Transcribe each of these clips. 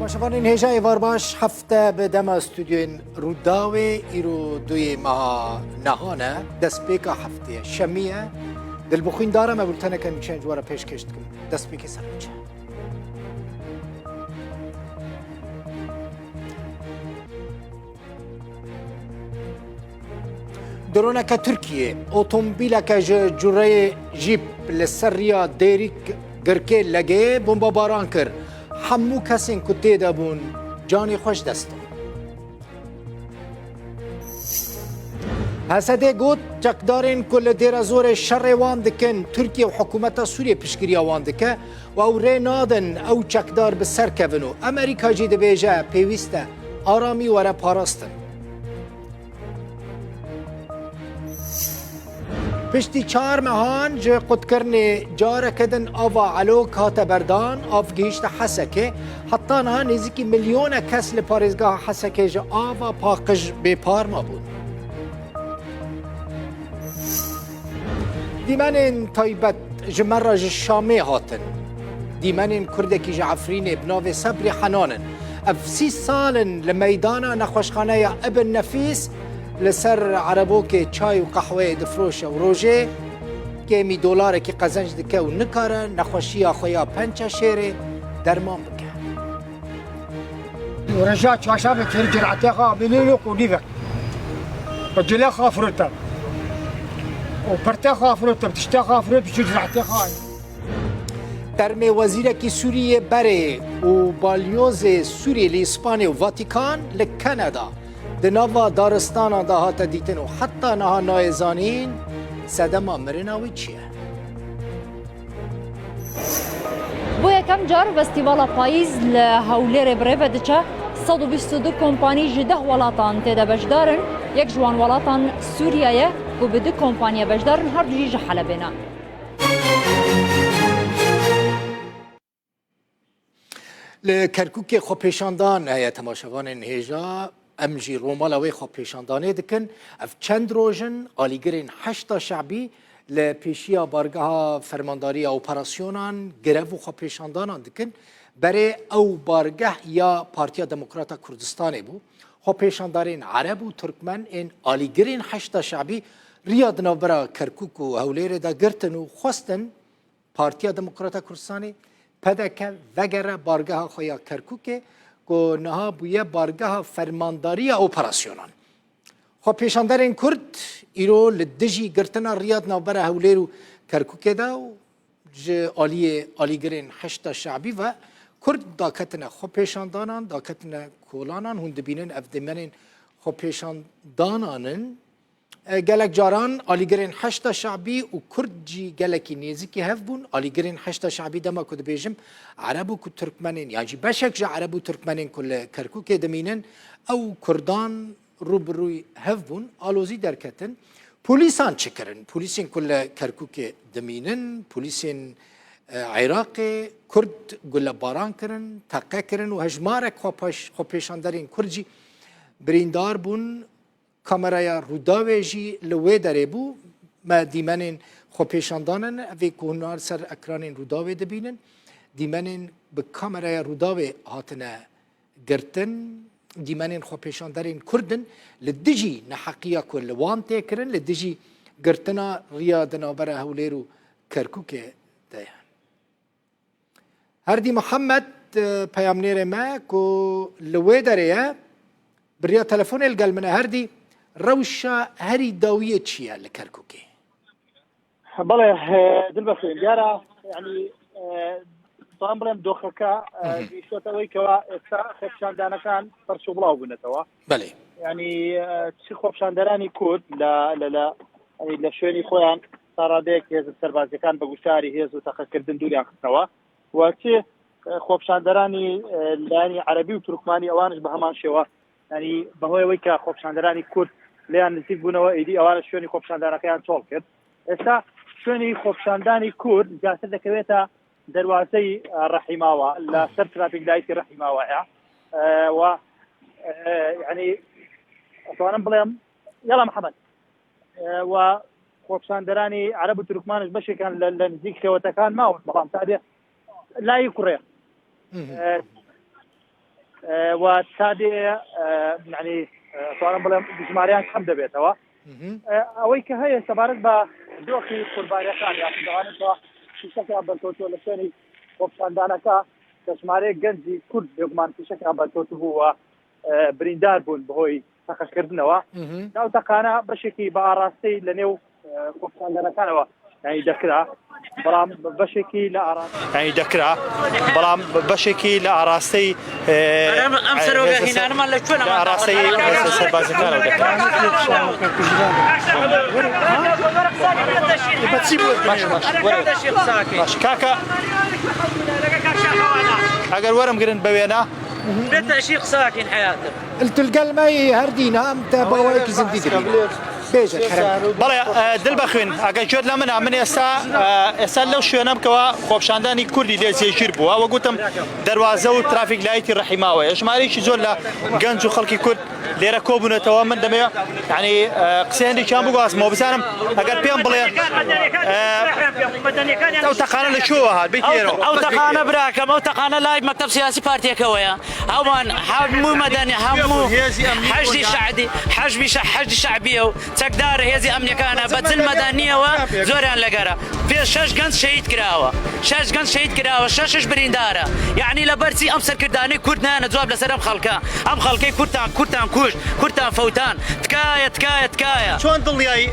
Temaşevanên hêja êvar baş hefte bi dema stûdyoyên Rûdawê îro duyê meha nehan e destpêka heftê ye şemî ye dilbixwîn dara me bulteneke nûçeyên ji we re pêşkêş dikim destpêkê ser nûçe. Droneke Tirkiyê otomobîleke ji cureyê Jeep li ser riya Dêrîk Girkê Legê bombebaran kir. Hemû kesên ku tê de bûn canê xwe ji dest dan. HSD got çekdarên ku li Dêrezorê şerê wan dikin Tirkiye û hikûmeta Sûriyê piştgiriya wan dike û ew rê nadin ew çekdar bi ser kevin û Amerîka jî dibêje pêwîst e aramî were parastin. Piştî çar mehan ji qutkirinê careke din ava Elok hate berdan, av gihîşte Hesekê. Heta niha nêzîkî milyonek kes li parêzgeha Hesekê ji ava paqij bêpar mabûn. Dîmenên taybet ji me re ji Şamê hatin. Dîmenên Kurdekî ji Efrînê bi navê Sebrî Henan in. Ev sî sal in li meydana nexweşxaneya Ibn Nefîs li ser erebokê çay û qehweyê difiroşe û rojê kêmî dolarekî qezenc dike û nikare nexweşiya xwe ya pençeşêrê derman bike. Reja çarşambê kêrî ciraetê xwe milyonek û nîvek bi cile xwe firotim û pirtê xwe firotim tiştê xwe firot biçû ciraetê xwe anî. Termê wezîrekî Sûrî yê berê û balyozê Sûriyê li Îspanê û Vatîkan li Kanada di nava daristanan de hate dîtin û heta niha nayê zanîn sedema mirina wî çi ye. Bo yekem car Festîvala Payîz li Hewlêrê birêve diçe. 122 kompanî ji deh welatan tê de beşdar in. Yek ji wan welatan Sûriye ye ku bi du kompaniye beşdar in, her du jî ji Helebê ne. Li Kerkûkê xwepêşandan heye temaşevanên hêja em jî romala wê xwepêşandanê dikin. Ev çend roj in alîgirên heşta şebî li pêşiya bargeha fermandariya operasyonan grev û xwepêşandanan dikin. Berê ew bargeh ya Partiya Demokrata Kurdistanê bû. Xwepêşandarên Ereb û Tirkmen ên alîgirên heşta şebî riya di navbera Kerkûk û Hewlêrê de girtin û xwestin Partiya Demokrata Kurdistanê, pdk, vegere bargeha xwe ya Kerkûkê ku niha bûye bargeha fermandariya operasyonan. Xwepêşanderên Kurd îro li dijî girtina riya di navbera Hewlêr û Kerkûkê de û ji aliyê alîgirên Heşda Şebî ve Kurd daketine xwepêşandanan, daketine kolanan. Hûn dibînin ev dîmenên xwepêşandanan in. Gelek caran alîgirên Heşda Şebî û Kurd jî gelekî nêzîkî hev bûn. Alîgirên Heşda Şebî dema ku dibêjim Ereb û ku Tirkmenên yan jî beşek ji Ereb û Tirkmenên ku li Kerkûkê dimînin ew Kurdan rû bi rû hev bûn, alozî derketin. Polîsan çi kirin? Polîsên ku li Kerkûkê dimînin, polîsên Iraqê Kurd gulebaran kirin, teqe kirin û hejmarek xwepêşanderên Kurd jî birîndar bûn. Kameraya Rûdawê jî li wê derê bû. Me dîmenên xwepêşandanan ev ê ku hûn li ser ekranên Rûdawê dibînin. Dîmenên bi kameraya Rûdawê hatine girtin. Dîmenên xwepêşanderên Kurd in li dijî neheqiya ku li wan tê kirin, li dijî girtina riya di navbera Hewlêr û Kerkûkê de ye. Herdî Muhammed peyamnêrê me ku li wê derê ye bi riya telefonê li gel min e. Herdî rewşa herî dawiyê çi ye li Kerkûkê? Belê dilbexwîn diyara yani دەتوانم بڵێم دۆخەکە گەیشتۆتەوەی کەوا ئێستا خۆپیشاندانەکان پەرش و بڵاو بوونەتەوە بەێ ینی چ خۆپیشاندەرانی کورد لە لە لە لە شوێنی خۆیان تا ڕادەیەک هێزە سەربازیەکان بە گوشاری هێز و تەقەکردن دووریان خستنەوە و چ خۆپیشاندەرانی لایەنی عەربی و تورکمانی ئەوانش بە هەمان شێوە ینی بەهۆی ئەوەی کە خۆپیشاندەرانی کورد لێیان نزیک بوونەوە ئیدی ئەوانە شوێنی خۆپیشاندانەکەیان چۆڵ کرد ئێستا شوێنی خۆپیشاندانی کورد زیاتر دەکەوێتە دەروازەی ڕەحیماوە لە سەر ترافیک لایتی ڕەحیماوەیە و ینی ئەتوانم بڵێم یاڵا محەممەد و خۆپیشاندەرانی عەرەب و تورکمانش بەشێکان لە نزیک خێوەتەکان ماون بەڵام تا بێ لای کوڕێ. و تا دێ یعنی توانم بڵێم ژمارەیان کەم دەبێتەوە. ئەوەی کە هەیە سەبارەت بە دۆخی قوربانیەکان یاخود ئەوانەی کە فیشەکیان بەرکەوتووە لە شوێنی خۆپیشاندانەکە کە ژمارەیەک گەنجی کورد بێگومان فیشەکیان بەرکەوتبوو و بریندار بوون بەهۆی تەقەکردنەوە ناو تەقانە بەشێکی بە ئاراستەی لە نێو خۆپیشاندەرەکانەوە یانی دەکرا بەڵام بەشێکی لە ینی دەکرا بەڵام بەشێکی لە ئاراستەی ئاراستەی سەربازەکانەوە دەکرا. کاکە ئەگەر وەرم گرن بە وێنە التلقى هەردینا ئەم تا باوەیەکی زیندی دەبینم. بێژە کەرەم. بەڵێ دل بەخوێن ئەگەر گوێت لە منە من ئێستا ئێستا لەو شوێنەم کەوا خۆپشاندانی کوردی لێ جێگیر بووە وە گوتم دەروازە و ترافیک لایتی ڕەحیماوەیە ژمارەیەکی زۆر لە گەنج و خەڵکی کورد لێرە کۆبوونەتەوە من دەمەوێت یعنی قسەی هەندێکیان بگوازمەوە بزانم ئەگەر پێم بڵێ ئەو تەقانە لە کوێوە هات بیت لێرەوە ئەو تەقانە براکەم ئەو تەقانە لای مەکتەب سیاسی پارتیەکەوەیە ئەوان هەموو مەدەنی هەموو حەشدی شەعبی حەشبی حەشدی شەعبیە و چەکدارە هێزی ئەمنیەکانە بە جل مەدەنیەوە زۆریان لەگەرە پێ شەش گەنج شەهید کراوە شەش گەنج شەهید کراوە شەشش بریندارە یعنی لەبەرچی ئەم سەرکردانەی کورد نایەنە جواب لەسەر ئەم خەڵکە ئەم خەڵکەی کوردتان کوردتان کوشت کوردتان فەوتان تکایە تکایە تکایە. چۆن دڵنیای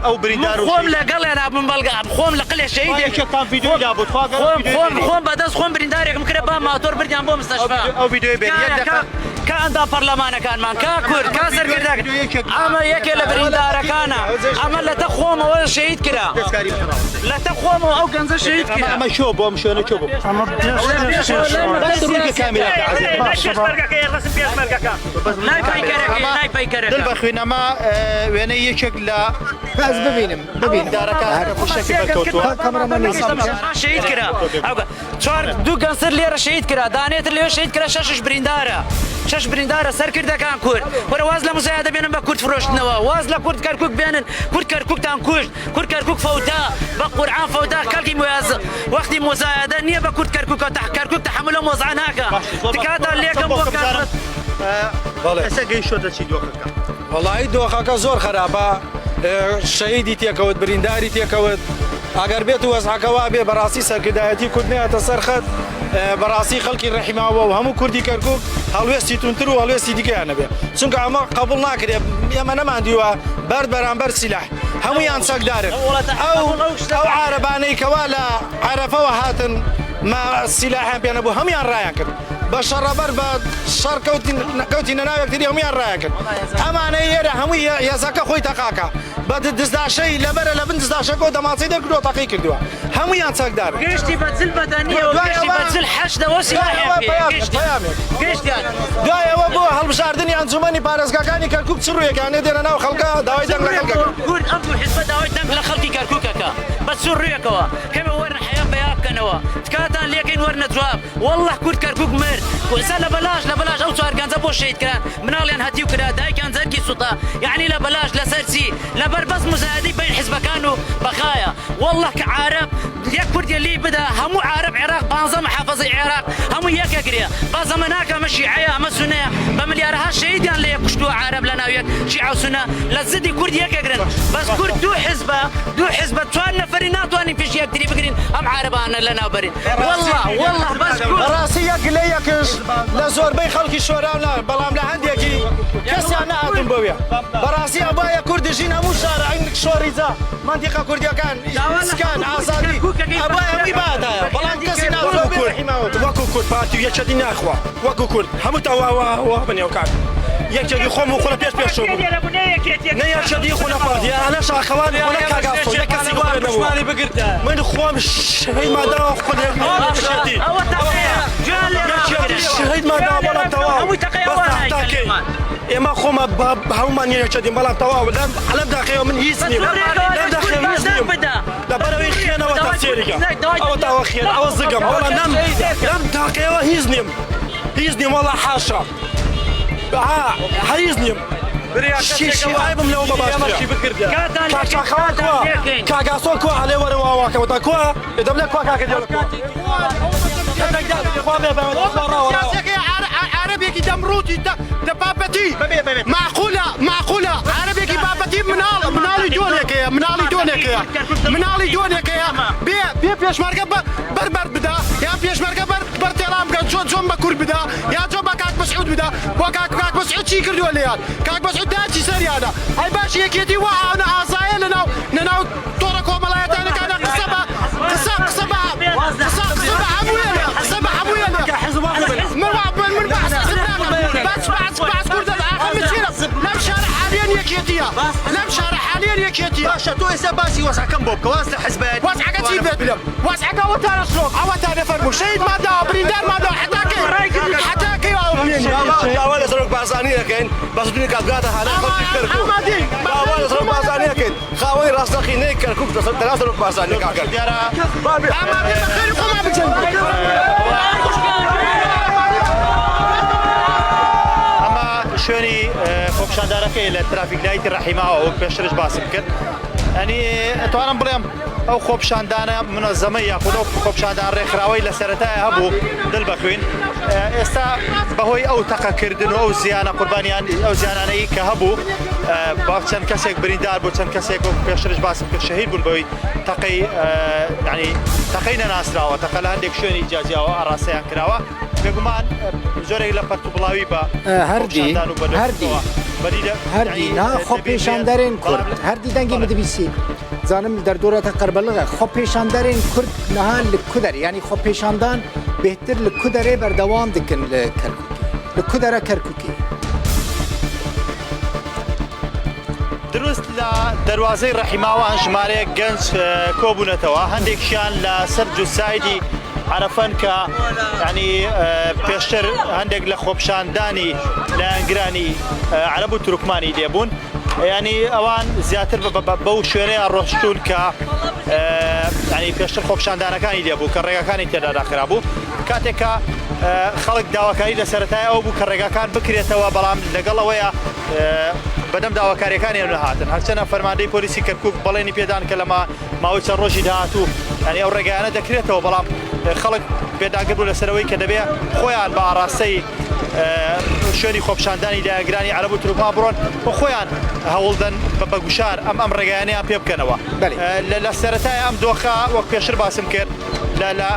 ئەو بریندار و خۆم شەهیدانە؟ لەگەڵیانا بووم بەڵگە خۆم لە قلێ شەهیدێک یەکێکتان ڤیدیۆی لابوو تخوا گەر ئەو خۆم ڤیدیۆیەی خۆم بینی. خۆم بەدەست خۆم بریندارێکم کرا با ماتۆر بردیان بۆ مستەشفا ئەو ڤیدیۆیەی بێنی یەک تکایە دەقە. کا کا ئەندام پەرلەمانەکانمان کا کورد کا سەرکردەکان ئەمە یەکێ لە بریندارەکانە ئەمە لەتە خۆمەوە شەهید کرا لەتە خۆمەوە ئەو گەنجە شەهید کرا. ئەمە کوێ بوو ئەم شوێنە کوێ بوو؟ بەس ڕووی کە کامێراکە عەزیز. لای پەیکەرەکەی لای پەیکەرەکە. دل بەخوین ئەمە وێنەی یەکێک لە بەس ببینم ببینم بریندارەکان کە فیشەکی بەرکەوتووە. کامێرامان شەهید کرا چوار دوو گەنجتر لێرە شەهید کرا دانێتر لەوێ شەهید کرا شەشش بریندارە شەش بریندارە سەرکردەکان کورد وەرە واز لە مزایدە بێنن بە کورد فرۆشتنەوە واز لە کورد کەرکوک بێنن کورد کەرکوکتان کوشت کورد کەرکوک فەوتا بە قورعان فەوتا کەڵکی مویاز وەختی مزایدە نییە بە کورد کەرکوکە تە کەرکوک تەحەمول ئەم وەزعە ناکا تکاتان لێکەم بۆ کاک بەڵێ ئێستا گەیشتۆتە چی دۆخەکە؟ وەڵایی دۆخەکە زۆر خراپە شەهیدی تێکەوت برینداری تێکەوت ئەگەر بێت و وەزعەکە وا بێ بەڕاستی سەرکردایەتی کورد نەیاتە سەر خەت بەڕاستی خەڵکی ڕەحیماوە و هەموو کوردی کەرکوک هەڵوێستی توندتر و هەڵوێستی دیکەیان نەبێ چونکە ئەمە قبوڵ ناکرێ ئێمە نەماندیوە بەرد بەرامبەر سیلاح هەمویان چەکدارن ئەو ئەو عارەبانەی کەوا لە عەرەفەوە هاتن ما سیلاحیان پێ نەبوو هەمویان ڕایان کرد بە شەڕەبەر بە شەڕ کەوتینە ناو یەکتری هەمویان ڕایان کرد ئەمانەی ئێرە هەمووی هێزەکە خۆی تەقاکە بە دزداشەی لەبەرە لە بن دزداشەکەوە دەمانچەی دەرکردووە تەقی کردووە هەموویان چەکدارن. گشتی بە جل مەدەنیەوە گشتی بە جل حەشدەوە سیلاحیان پێیە گشتیان گشتیان. دوای ئەوە بۆ هەڵبژاردنی ئەنجومەنی پارێزگاکانی کەرکوک چ ڕوویەکیان لێ دێنە ناو خەڵکە داوای دەنگ لە خەڵک ئەکەن. کورد ئەم دوو حیزبە داوای دەنگ لە خەڵکی کەرکوک ئەکا بە چ ڕوویەکەوە کەمێ وەرن حەیا پەیا بکەنەوە تکاتان لێکەین وەرنە جواب واللە کورد کەرکوک مرد ئێستا لە بەلاش لە بەلاش ئەو چوار گەنجە بۆ شەهید کران مناڵیان هەتیو کرا دایکیان جەرگی سوتا یەعنی لە بەلاش لەسەر چی لەبەر بەس مزایەدەی بەین حزبەکان و بەغایە واللە کە عارەب یەک کوردێ لێی بدا هەموو عارەب عێراق پانزە محافەزەی عێراق هەموو یەک ئەگرێ بەس ئەمە ناکا ئەمە شیعەیە ئەمە سونەیە بە ملیارەها شەهیدیان لە یەک کوشتووە عارەب لە ناو یەک شیعە و سونە لە زدی کورد یەک ئەگرن بەس کورد دوو حزبە دوو حزبە چوار نەفەری ناتوانین پشت یەکتری بگرین ئەم عارەبانە لە ناو بەرین واللە واللە بەس کورد. بەڕاستی یەک گلەی یەکش لە زۆربەی خەڵکی شۆراو نا بەڵام لە هەندێکی کەسیان نەهاتوون بۆویە بەڕاستی ئەبوایە کورد ژین هەموو شارە شۆڕیجە مەنتیقە کوردیەکان سکان ئازادی ئەبوایە هەمووی بهاتایە بەڵام کەسی ناتووە کورد وەکو کورد پارتی و یەکێتی ناخوا وەکو کورد هەمووتان وا وا وا بنێو کاک یەکێکی خۆم و خۆ پێش پێش بوو نە یەکێتی خۆ نە پارتی ئەنە شاخەوان خۆ نە کاک ئاسۆ یەک کەسی خۆ نەبوو من خۆم شەهیدمان داوە خۆ یەکێتی یەکێتی شەهیدمان داوە بەڵام تەواو بەس تاکەی ئێمە خۆمان هەموومان یەکێتین بەڵام تەواو لەم لەم داخەیەوە من هیچ نیم لەم داخەیەوە هیچ نیم لەبەرەوەی خوێنەوە تەفسیریکە ئەوە تاوە خوێن ئەوە زگم وەڵا لەم لەم تاقەیەوە هیچ نیم هیچ نیم وەڵا حاشا هیچ نیم شیعی بم لەوە باشترە کاک شاخەوان کوا کاک ئاسۆ کوا ئەلێ وەرە واواکەوە تا کوا دەم لە کوا کاکە دێڵە کوا خوا بێ بە خوا ڕاوە ڕاوە عەرەبێکی. ڕووتی دە بابەتی مەعقولە مەعقولە عەرەبێکی بابەتی مناڵ مناڵی دۆنێکەیە مناڵی دۆنێکەیە مناڵی دۆنێکەیە بێ بێ پێشمەرگە بە بەر بەرد بدا یان پێشمەرگە بەر بەر تێڵان بکەن چۆن چۆن بە کورد بدا یان چۆن بە کاک مەسعود بدا بۆ کاک کاک مەسعود چی کردووە لێیان کاک مەسعود داچی سەریانە ئەی باش یەکێتی وا ئاونە ئازایە لەناو لەناو تۆڕە کۆمەڵایەتانەکانە قسە بە قسە قسە بە قسە قسە بە هەموویانە قسە بە هەموویانە من وا من من بەعس حزب ناکەم بەس بەعس بەعس کوردە ئاخر من چیرم لەم شارە حالیەن یەکێتیە لەم شارە حالیەن یەکێتیە باشە تۆ ئێستا باسی وەزعەکەم بۆ بکە واز لە حزبایەتی وەزعەکە چی بێت بلم وەزعەکە ئەوەتانە شڵۆق ئەوەتانە فەرموو شەهیدمان داوە بریندارمان داوە حەتا کەی حەتا کەی ئاو بمێنین داوا لە سەرۆک بارزانی دەکەین بە زووترین کات بگاتە هانای خەڵکی کەرکوک داوا لە سەرۆک بارزانی دەکەین خاوەنی ڕاستەقینەی کەرکوک لەسەر تەنها سەرۆک بارزانیە کاکە. ئامادەین بە خێری خۆمان بجەنگین. ئەمە شوێنی خۆپیشاندانەکەی لە ترافیک لایتی ڕەحیماوە وەک پێشترش باسم کرد ئەنی ئەتوانم بڵێم ئەو خۆپیشاندانە منەزەمە یاخود ئەو خۆپیشاندان ڕێکخراوەی لە سەرەتای هەبوو دل بەخوین ئێستا بەهۆی ئەو تەقەکردن و ئەو زیانە قوربانیان ئەو زیانانەی کە هەبوو با چەند کەسێک بریندار بوو چەند کەسێک وەک پێشترش باسم کرد شەهید بوون بەوەی تەقەی ینی تەقەی نەناسراوە تەقە لە هەندێک شوێنی جیاجیاوە ئاراستەیان کراوە بێگومان زۆرێک لە پەرت و بڵاوی بە هەردی خۆپیشاندان و بە هەردی دەستەوە بەری هەردی نا خۆپێشاندەرێن کورد هەردی دەنگی مدبیسی زانم دەردۆرە تە قەربەلغە خۆپێشاندەرێن کورد نها لە کودەر یانی خۆپێشاندان بێهتر لە کودەرێ بەردەوام دکن لە کەرکوکی لە کودەرە کەرکوکی. دروست لە دەروازەی ڕەحیماوان ژمارەیەک گەنج کۆبوونەتەوە هەندێکیان لە سەر جوسایدی عەرەفەن کە ینی پێشتر هەندێک لە خۆپشاندانی لایەنگرانی عەرەب و تورکمانی لێبوون ینی ئەوان زیاتر بەو شوێنەیە ڕۆشتون کە ینی پێشتر خۆپشاندانەکانی لێبوو کە ڕێگاکانی تێدا داخرابوو کاتێک کە خەڵک داواکاری لە سەرەتای ئەو بوو کە ڕێگاکان بکرێتەوە بەڵام لەگەڵ ئەوەیە بەدەم داواکاریەکانیان نەهاتن هەرچەنە فەرماندەی پۆلیسی کەرکک بەڵێنی پێدان کە لەما ماوەی چەند ڕۆژی داهاتوو ینی ئەو ڕێگایانە دەکرێتەوە بەڵام خەڵک پێداگر بوو لەسەرەوەی کە دەبێ خۆیان بە ئاراستەی شوێنی خۆپشاندانی لایەنگرانی عەرەب و تورکمان بڕۆن و خۆیان هەوڵدەن بە گوشار ئەم ئەم ڕێگایانیان پێ بکەنەوە لە سەرەتای ئەم دۆخە وەک پێشتر باسم کرد لە لە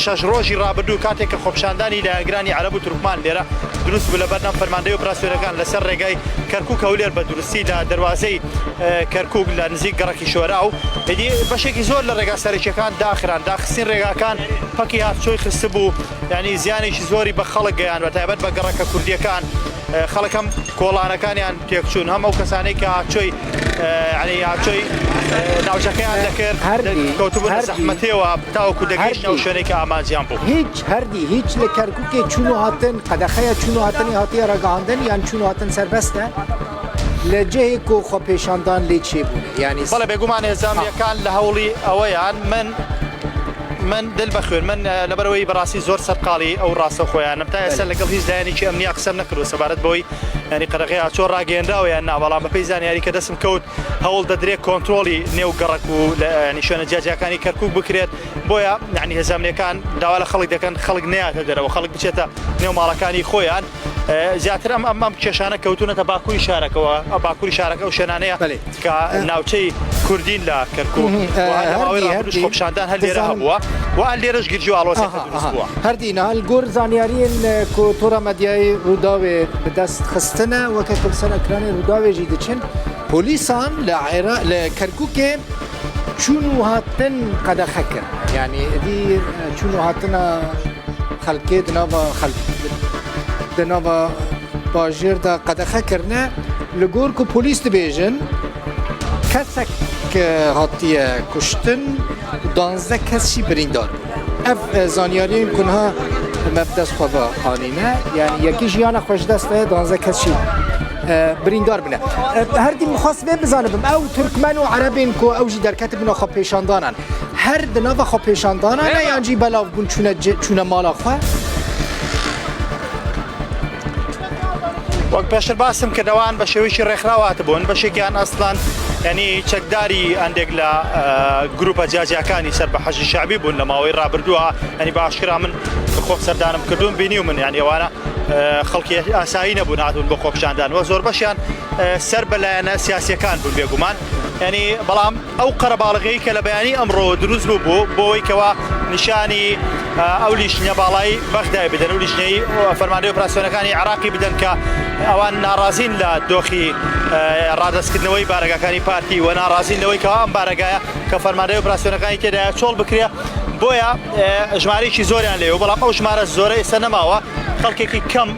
شەش ڕۆژی ڕابردوو کاتێک کە خۆپیشاندانی لایەنگرانی عەرەب و تورکمان لێرە دروست بوو لە بەردەم فەرماندەی ئۆپراسیۆنەکان لەسەر ڕێگای کەرکوک هەولێر بە دروستی لە دەروازەی کەرکوک لە نزیک گەڕەکی شۆراو ئیدی بەشێکی زۆر لە ڕێگا سەرەکیەکان داخران داخستنی ڕێگاکان پەکی هاتوچۆی خستبوو یعنی زیانێکی زۆری بە خەڵک گەیان بە تایبەت بە گەڕەکە کوردیەکان خەڵک هەم کۆڵانەکانیان تێکچوون هەم ئەو کەسانەی کە هاتچۆی یعنی هاتچۆی ناوچەکەیان دەکرد کەوتبوون زەحمەتەوە تاوەکو دەگەیشتنە ئەو شوێنەی کە ئامانجیان بوو. هیچ هەردی هیچ لە کەرکوکێ چوون و هاتن قەدەخەیە چوون و هاتنی هاتیە ڕاگەهاندن یان چوون و هاتن سەربەستە لە جێهێک و خۆپێشاندان لێ چێ بوونە یانی بەڵێ بێگومان هێزامیەکان لە هەوڵی ئەوەیان من من دل بەخوێن من لەبەرەوەی بەڕاستی زۆر سەرقاڵی ئەو ڕاستەوخۆیانم تا ئێستا لەگەڵ هیچ لایەنێکی ئەمنی قسەم نەکردووە سەبارەت بەوەی ینی قەدەغەی هاتووە ڕاگەیەنراوە یان نا بەڵام بەپێی زانیاری کە دەستم کەوت هەوڵ دەدرێت کۆنترۆڵی نێو گەڕەک و ینی شوێنە جیاجیاکانی کەرکوک بکرێت بۆیە یعنی هێزامنیەکان داوا لە خەڵک دەکەن خەڵک نەیاتە دەرەوە خەڵک بچێتە نێو ماڵەکانی خۆیان زیاتر ئەم ئەم ئەم کێشانە کەوتونەتە باکووری شارەکەوە ئەو باکووری شارەکە ئەو شوێنانەیە کە ناوچەی کوردین لە کەرکوک خۆپیشاندان هەر لێرە هەبووە و هەر لێرەش گرژی و ئاڵۆزیەکە دروست بووە. هەردی نال گۆر زانیاریên ku tora medyayê Rûdawê bi dest xistine weke ku li ser ekranê Rûdawê jî diçin polîsan li li Kerkûkê çûn û hatin qedexe kir. Yanî êdî çûn û hatina xelkê di nava xelk di nava bajêr de qedexe kirine li gor ku polîs dibêjin kesek hatiye kuştin û danzdeh kes jî birîndar bûne. Ev zanyariyên ku niha me bi dest xwe ve anîne yani yekî jiyana xwe ji dest daye danzdeh kes jî birîndar bûne. Her dî min xwest vê bizanibim ew Tirkmen û Erebên ku ew jî derketibûne xwepêşandanan Her di nava xwepêşandanan e yan jî belav bûn çûne çûne mala xwe? وەک پێشتر باسم کرد ئەوان بە شێوەیەکی ڕێکخراو هاتبوون بەشێکیان ئەسڵەن ینی چەکداری هەندێک لە گروپە جیاجیاکانی سەر بە حەشدی شەعبی بوون لە ماوەی ڕابردووە ینی بە ئاشکرا من خۆم سەردانم کردوون بینی و من ینی ئەوانە خەڵکی ئاسایی نەبوون هاتوون بۆ خۆپیشاندان و زۆربەشیان سەر بە لایەنە سیاسیەکان بوون بێگومان ینی بەڵام ئەو قەرەباڵغی کە لە بەیانی ئەمڕۆ دروست بوو بوو بۆی کەوا نیشانی ئەو لیژنە باڵای بەغدای بدەن و لیژنەی فەرماندەی ئۆپراسیۆنەکانی عراقی بدەن کە ئەوان ناڕازین لە دۆخی ڕادەستکردنەوەی بارەگاکانی پارتی و ناڕازین لەوەی کەوا ئەم بارەگایە کە فەرماندەی ئۆپراسیۆنەکانی تێدایە چۆڵ بکرێ بۆیە ژمارەیەکی زۆریان لێ بەڵام ئەو ژمارە زۆرە ئێستا نەماوە خەڵکێکی کەم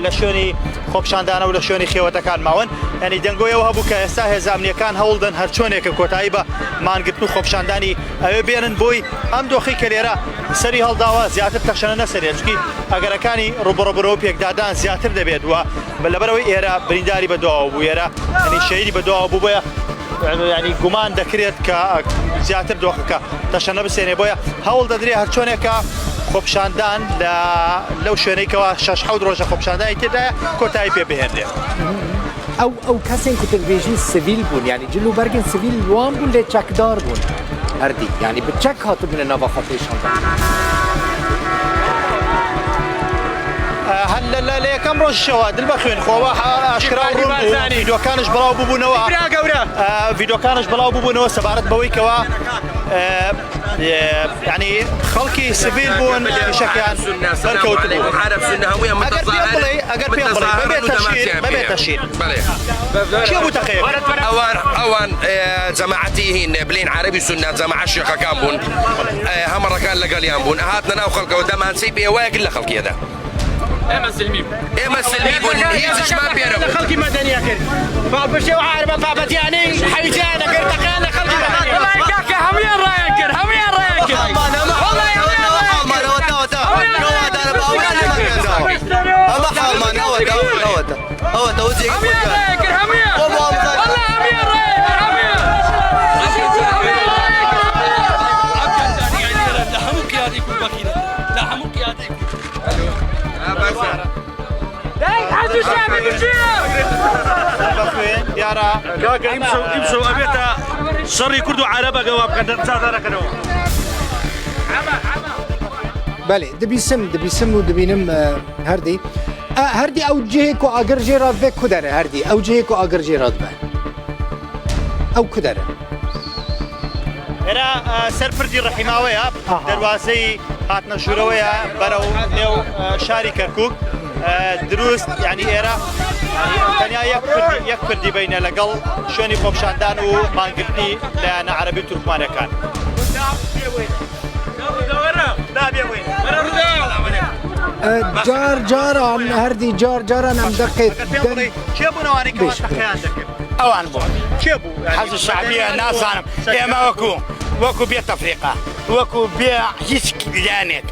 لە شوێنی خۆپشاندانە و لە شوێنی خێوەتەکان ماون ینی دەنگۆیەوە هەبوو کە ئێستا هێزامنیەکان هەوڵدەن هەرچۆنێکە کۆتایی بە مانگرتن و خۆپشاندانی ئەوێ بێنن بۆی ئەم دۆخی کە لێرە سەری هەڵداوە زیاتر تەشەنە نەسەرێت چکی ئەگەرەکانی ڕوبڕبرەوە پێکدادان زیاتر دەبێت وە لەبەرەوەی ئێرە برینداری بەدواوە بوو ئێرە ینی شەیری بەدواوە بوو بۆیە ینی گومان دەکرێت کە زیاتر دۆخەکە تەشەنە بسێنێ بۆیە هەوڵ دەدرێ هەرچۆنێکە خۆپشاندان لە لەو شوێنێکەوە شش حەوت ڕۆژە خۆپشاندانی تێدایە کۆتایی پێ بهێنرێت. ئەو ئەو کەسێن ku tu dibêjî sivîl bûn yanî cil û bergên sivîl wan bûn lê çekdar bûn herdî yanî bi çek hatibûne nava xwepêşandan. هەر لە یەکەم ڕۆژشەوە دل بە خوێن خۆوە ئاشکرا و ڕوون بوو ڤیدیۆکانش بڵاو ببوونەوە ڤیدیۆکانش بڵاو ببوونەوە سەبارەت بەوەی کەوا یعنی خەڵکی سڤیل بوون شەکیان بەرکەوتبوو ئەگەر پێم بڵێ ئەگەر پێم بڵێ بەبێ تەشهیر بەبێ تەشهیر کێ بوو تەقەیەک ئەوان ئەوان جەماعەتی هین بلین عەرەبی سوننە جەماعە شێخەکان بوون هەمەڕەکان لەگەڵیان بوون هاتنە ناو خەڵکەوە دەمانچەی پێوایە لە خەڵکیەدا ئێمە سلمی بوون ئێمە سلمی بوون هیچشمان پێ لە خەڵکی مەدەنیە کرد پاڵپشتی و عاربە پابەتیانەی حەویجیان دەکرد تەقیان لە خەڵکی مەدەنی کاکە هەموویان ڕایان کرد هەموویان ڕایان کرد کاکە ئیمشەو ئەبێتە شەڕی کورد و عەرەب ئەگە وا بکەن چادارەکەنەوە. بەێ دبیسم دبیسم و دبینم هەردی هەردی ئەو جهێک و ئاگر ژێرات بێ کو دەرە هەردی ئەو جهێک و ئاگر ژێرات بە ئەو کو دەرە ئێرە سەر پردی ڕەحیماوەیە دەواازەی هاتنە ژوورەوەیە بەرەو نێو شاری کەرکک دروست ینی ئێرە تەنیا یەک پردی بینە لەگەڵ شوێنی خۆپشاندان و مانگرتنی لایەنە عەربی تورکمانەکان. جار جاران هەردی جار جاران ئەم دەقێت کێ بوون ئەوانەی کە تەقەیان دەکرد؟ ئەوان بوون. کێ بوو؟ حەزی شەعبیە نازانم ئێمە وەکو وەکو بێ تەفریقە وەکو بێ هیچ لایەنێک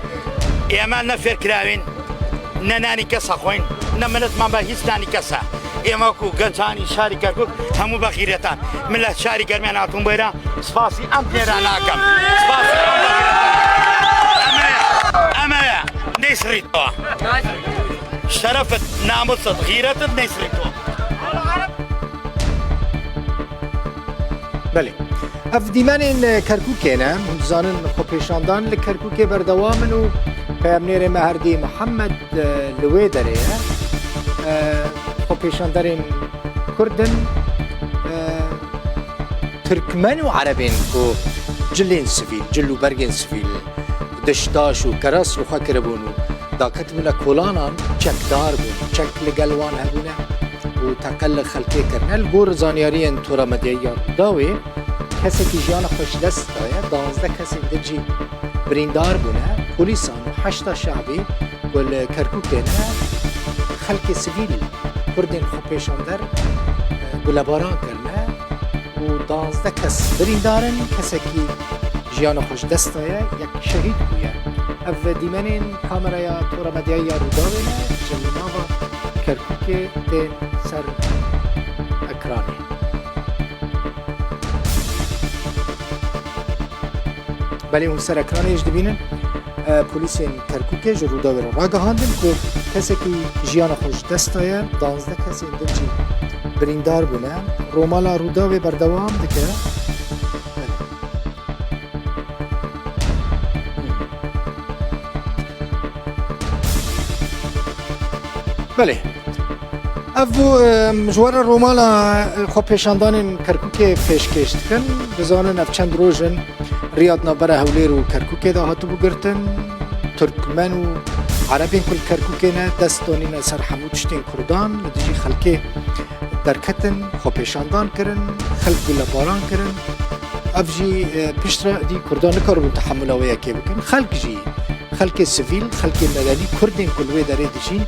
ئێمە نە فێرکراوین نە نانی کەس ئەخۆین نە منەتمان بە هیچ نانی کەسە ئێمە وەکو گەنجانی شاری کەرکوک هەموو بە غیرەتان من لە شاری گەرمیان هاتووم بۆ ئێرە سپاسی ئەم پێرا ناکەم سپاسی ئەم بەغیرەتانە ئەمەیە ئەمەیە نەیسڕیتەوە شەرەفت ناموست غیرەتت نەیسڕیتەوە. بەێ ئەف دیمەنên Kerkûkê ne hûn dizanin xwepêşandan li Kerkûkê berdewam in û peyamnêrê me Herdî Mihemed li wê derê ye. Xwepêşanderên Kurd in Tirkmen û Erebên ku cilên sivîl, cil û bergên sivîl, diştaş û keras li xwe kiribûn û daketibûne kolanan çekdar bûn, çek li gel wan hebûne û teqe li xelkê kirine. Li gor zanyariyên Tora Medyayî ya Rûdawê kesekî jiyana xwe ji dest daye, 12 kesên din jî birîndar bûne. Polîsan û heşta şebî ku li Kerkûkê ne xelkê sivîl Kurdên xwepêşander gulebaran kirine û 12 kes birîndar in, kesekî jiyana xwe ji dest daye, yek şehîd bûye. Ev dîmenên kameraya Tora Medyayî ya Rûdawê ne ji nava Kerkûkê tên ser ekranê. Belê hûn ser ekranê jî dibînin polîsên Kerkûkê ji Rûdawê re ragihandin ku kesekî jiyana xwe ji dest daye, 12 kesên din jî birîndar bûne. Romala Rûdawê berdewam dike. Belê. Ev bû mijwara romala xwepêşandanên Kerkûkê pêşkêş dikin. Dizanin ev çend roj in riya di navbera Hewlêr û Kerkûkê de hatibû girtin. Tirkmen û Erebên ku li Kerkûkê ne dest danîne ser hemû tiştên Kurdan li dijî xelkê derketin, xwepêşandan kirin, xelk gulebaran kirin. Ev jî piştre dî Kurdan nikaribûn tehemula wê yekê bikin. Xelk jî xelkê sivîl, xelkê medenî, Kurdên ku li wê derê dijîn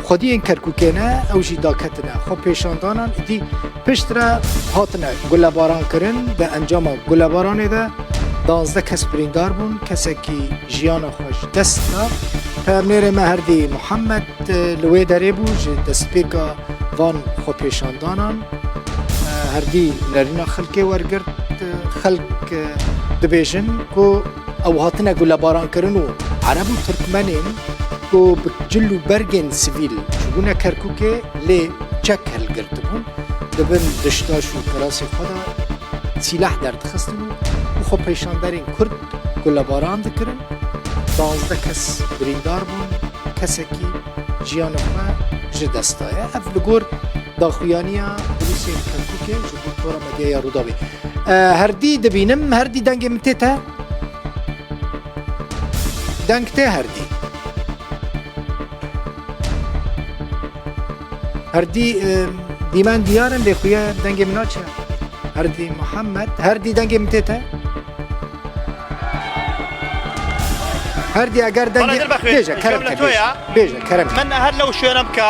xwediyên Kerkûkê ne, ew jî daketine xwepêşandanan. Îdî piştre hatine gulebarankirin. Di encama gulebaranê de danzdeh kes birîndar bûn, kesekî jiyana xwe ji dest da. Peyamnêrê me Herdî Muhammed li wê derê bû ji destpêka van xwepêşandanan. Herdî nerîna xelkê wergirt. Xelk dibêjin ku ew hatine gulebarankirin û Ereb û Tirkmenên ku bi cil û bergên sivîl çûbûne Kerkûkê lê çek hilgirtibûn, di bin diştaş û kirasê xwe de sîleh derdixistin û xwepêşanderên Kurd gulebaran dikirin. 12 kes birîndar bûn, kesekî jiyana xwe ji dest daye. Ev li gor daxuyaniya polîsên Kerkûkê ji bo tora medyaya Rûdawê. Herdî dibînim, herdî dengê min tê te? Deng tê herdî. Herdî dîmen diyar in lê xuya dengê min naçe. Herdî Muhammed, herdî dengê min tê te? Herdî eger dengê bêje kerem ke bêje. Bêje kerem ke. من هەر لەو شوێنەم کە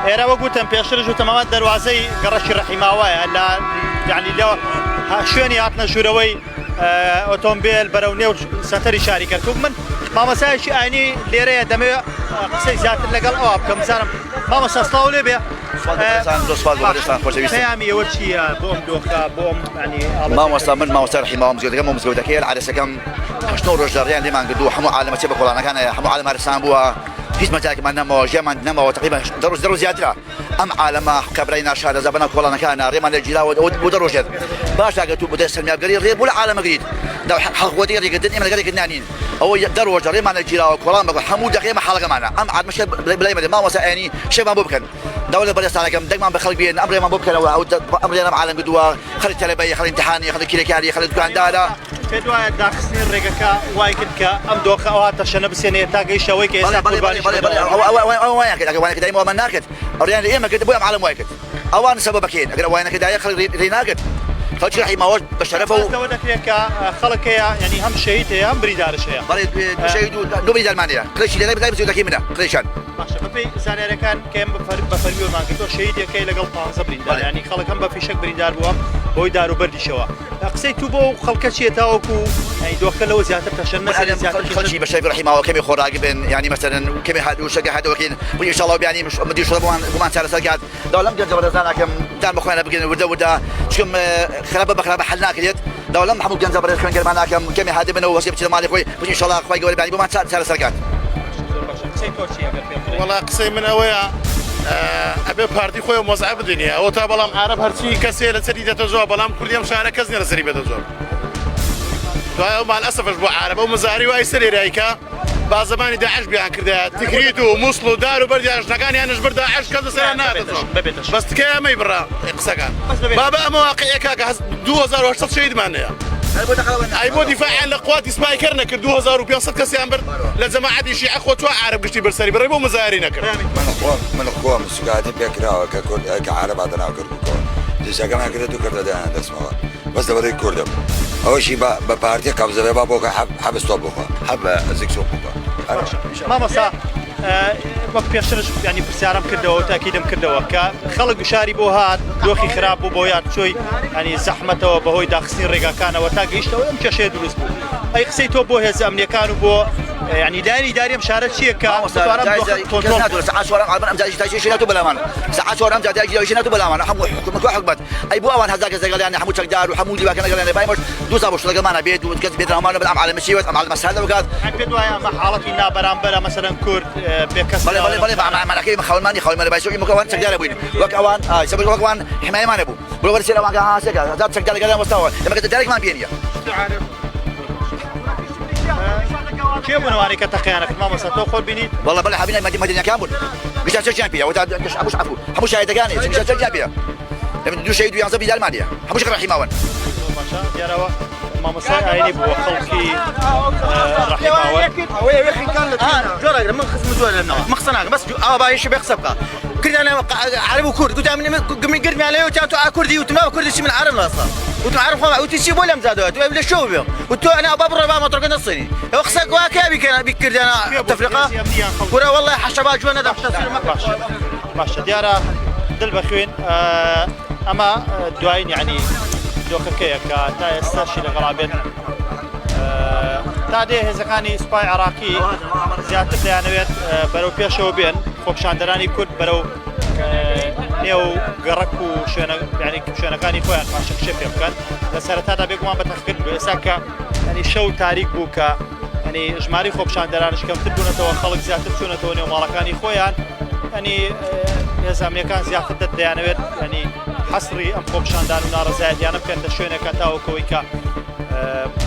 ئێرە وەک وتم پێشترش وتم ئەمە دەروازەی گەڕەکی ڕەحیماوایە لە یعنی لە شوێنی هاتنە ژوورەوەی ئۆتۆمبێل بەرەو نێو سەنتەری شاری کەرکوک من مامۆستایەکی ئاینی لێرەیە دەمەوێت قسەی زیاتر لەگەڵ ئەوە بکەم بزانم مامۆستا سڵاو لێ بێ پەیامی ئەوە چییە بۆ ئەم دۆخە بۆ ئەم یعنی مامۆستا من مامۆستا ڕەحیماوە مزگەوتەکەم و مزگەوتەکەی عەرەسەکەم هەشت نۆ ڕۆژ لە ڕێیان لێمان گرتووە هەموو عالەمە چێ بە کۆڵانەکان هەموو عالەم هەرسان بووە هیچ مەجالێکمان نەماوە ژیانمان نەماوە تقریبا دە ڕۆژ دە ڕۆژ زیاترە ئەم عالەمە کابرای ناشارەزا بەناو کۆڵانەکانە ڕێمان لێ گیراوە ئەوە بۆ دە ڕۆژێت باش ئەگەر تو بدە سەرمیابگەری ڕێ بۆ لە عالەمە گریت دا حەق خۆتی ڕێگرتن ئێمە لەگەڵ ڕێگرتنا نین ئەوە دە ڕۆژە ڕێمان لێ گیراوە کۆڵان بە هەموو دەقەیە مەحاڵەکەمانە ئەم عالەمە شێ بلای مەدە مامۆستا ئەیانی شێمان بۆ بکەن داوا لە بەڕێزتان ئەکەم دەنگمان بە خەڵک بێن ئەم ڕێمان بۆ بکەنەوە ئەو ئەم ڕێیانەم عالەم گردووە خەڵک تەلەبەیە خەڵک ئیمتیحانیە خەڵک کرێکاریە خەڵک دوکاندارە. پێت وایە داخستنی ڕێگەکە وای کرد کە ئەم دۆخە ئەوها تەشەنە بسێنێ تا گەیشتە ئەوەی کە ئێستا قوربانیش بەدەوام ئەوە ئەوە ئەوە ئەوە وایان کرد ئەگەر وایان کردایە ئەوەمان ناکرد ڕێیان لە ئێمە کرد بۆیە ئەم عالەم وای کرد ئەوان سەبەبەکەین ئەگەر وایان نەکردایە خەڵک ڕێی ناگرت خەڵکی ڕەحی ماوەش بە شەرەفە و باس لەوە دەکرێت کە خەڵک هەیە یانی هەم شەهید هەیە هەم بریندارش هەیە. بەڵێ دوو شەهید و دوو بریندارمان هەیە قڕێکی لە لای مزگەوتەکەی منە قڕێکیان. باشە بەپێی زانیاریەکان کە ئێمە بە فەرمی وەرمان گرتووە شەهیدێک هەیە لەگەڵ 15 بریندار ینی خەڵک هەم بە فیشەک بریندار بووە بەهۆی دار و بەردیشەوە قسەی تو بۆ ئەو خەڵکە چییە تاوەکو یانی دۆخەکە لەوە زیاتر تەشەن نەسێنێ زیاتر کێشە خەڵکی بە شەرەفی ڕەحیماوە کەمێ خۆڕاگر بن یانی مەسەلەن کەمێ هات وشەکە هاتەوەکەین بۆ ئینشاڵڵا بیانی مدیر شوڕا بۆمان بۆمان چارەسەر کات داوا لەم گەنجە بەڕێزان ئەکەم دان بە خۆیانە بگرن وردە وردە چونکە خراپە بە خراپە حەل ناکرێت داوا لەم هەموو گەنجە بەڕێز خوێن گەرمان ئەکەم کەمێ هادی بنەوە وەسێ بچێتە ماڵی خۆی بۆ ئینشاڵڵا خوای گەورە بیانی بۆمان چارەسەر کات. قسەی تۆ چییە ئەگەر پێم بڵێی؟ وەڵا قسەی من ئەوەیە ئەبێ پارتی خۆی ئەو وەزعە بدینێ ئەوە تا بەڵام عارەب هەرچی کەسێ لەسەری دێتە جواب بەڵام کوردی ئەم شارە کەس نیە لەسەری بێتە جواب دوای ئەو مال ئەسەفش بۆ عارەب ئەو مزاری وای سەرێرای کە با زمانی داعش بیان کردایە تکریت و موسڵ و دار و بەردیان ژنەکانیانش برد داعش کەس لەسەریان ناتە جواب بەس تکایە مەیبڕە قسەکان بابە ئەمە واقعیە کاکە 2800 شەهیدمان هەیە ئەی بۆ دیفاعیان لە قواتی سپای کەر نەکرد 2500 کەسیان برد لە جەماعەتی شیعە خۆ چوار عارەب گشتی برد سەری بڕی بۆ مزایەری نەکرد. من خۆم من خۆم سوکایەتیم پێ کراوە کە کورد کە عارەب هاتە ناو کەرکوکەوە جنسەکەمان کردە دوو کەرتە دایانە دەستمەوە بەس لەبەرەی کوردم ئەوەشی بە بە پارتی قەبزە بێ با بۆکە حەب حەبس تۆپ بخوا حەب زگ تۆپ بخوا مامۆستا وەک پێشترش ینی پرسیارم کردەوە و تاکیدم کردەوە کە خەڵک گوشاری بۆ هات دۆخی خراپ بوو بۆ یان چۆی ینی زەحمەتەوە بەهۆی داخستنی ڕێگاکانەوە تا گەیشتەوە ئەم کێشەیە دروست بوو ئەی قسەی تۆ بۆ هێزە ئەمنیەکان و بۆ ینی لایەنی ئیداری ئەم شارە چییە کە بتوانن دۆخەکە کۆنترۆڵ بکەن؟ سەعات چوارم ئەم جارێکی تاکیشی ناتوو بەلامان سەعات چوارم جار دایکی ناتوو بەلامان هەموو حکومەت کوا حکومەت ئەی بۆ ئەوان هەزار کەس لەگەڵیان هەموو چەکدار و هەموو لیواکان لەگەڵیان بای مەش دوو ساڵ بۆ لەگەڵمانە بێت و کەس بێت ڕامان بەڵام عالەمە چی وەت ئەم عالەمە سادە بکات. پێت وایە ئەمە حاڵەتی نابەرامبەرە مەسەلەن کورد بێ کەس بەڵێ بەڵێ بەڵێ مانەکەی خاوەنمانی خاوەنمانە بای ئێمە ئەوان چەکدارە بووین وەک ئەوان سەبر وەک ئەوان حمایەمان نەبوو بۆ وەرسێ ئەوان کە هاسێکە هەزار چەکدار لەگەڵیان وەستاوە ئێمە کە دارێکمان پێ نییە. کێ بوون ئەوانەی کە تەقەیان ئەکرد مامۆستا تۆ خۆت بینیت؟ والله بەڵێ حەبینە مەدەنیەکان بوون گشتیان چەکیان پێیە وتا هەمووش عەفو هەموو شاهیدەکان هەیە گشتیان چەکیان پێیە دوو شەهید و یانزە بریندارمان هەیە هەمووش ڕەحیماوەن. زۆر باشە دیارەوە مامۆستای ئاینی بووە خەڵکی ڕەحیماوەن. من خزم زۆر لەنەوە من قسە ناکەم بەس ئاوا باشی بێ قسە بکە کردیان عەرەب و کورد گوتیان من من گرتمیان لێ وتیان تۆ کوردی وتم بابا کوردی چی من عەرەبم لەسە وتم عەرەب خۆم وتی چی بۆ لەم جادەوە تو لە شۆ بێم وت تۆ ئەنا با بڕۆ با مۆتۆرەکە نەسێنی ئەو قسە گوا کە بیکەن بیکردیان تەفریقە کورە والله حەشەبا جوێ نەدەم باشە باشە دیارە دل بە خوێن ئەمە دوایین یعنی دۆخەکەیە کە تا ئێستاشی لەگەڵا بێت تا دێ هێزەکانی سوپای عراقی زیاتر دەیانەوێت بەرەو پێشەوە بێن خۆپشاندەرانی کورد بەرەو نێو گەڕەک و شوێنە یعنی شوێنەکانی خۆیان پاشەکشێ پێ بکەن لە سەرەتادا بێگومان بە تەخکرد بوو ئێستا کە ینی شەو تاریک بوو کە ینی ژماری خۆپشاندەرانش کەمتر بوونەتەوە خەڵک زیاتر چوونەتەوە نێو ماڵەکانی خۆیان ینی هێزامنیەکان زیاتر دەیانەوێت ینی حەسری ئەم خۆپشاندان و ناڕەزایەتیانە بکەن لە شوێنێکە تاوەکەوەی کە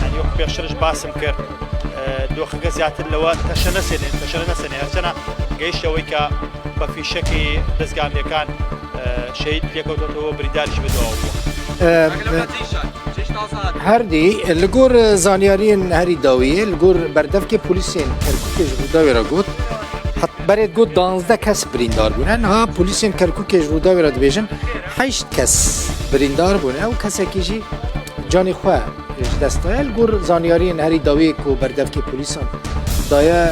ینی وەک پێشترش باسم کرد دۆخەکە زیاتر لەوە تەشە نەسێنێت تەشەنە نەسێنێ هەرچەنە گەیشتەوەی کە بە فیشەکی دەزگامنیەکان شەهید لێکەوتۆتەوە برینداریش بەدواوە بووە. هەردی li gor zanyariyên herî dawiyê li gor berdevkê polîsên Kerkûkê ji Rûdawê re got berê got danzdeh kes birîndar bûne niha polîsên Kerkûkê ji Rûdawê re dibêjin heşt kes birîndar bûne û kesekî jî canê xwe ji dest daye li gor zanyariyên herî dawiyê ku berdevkê polîsan daye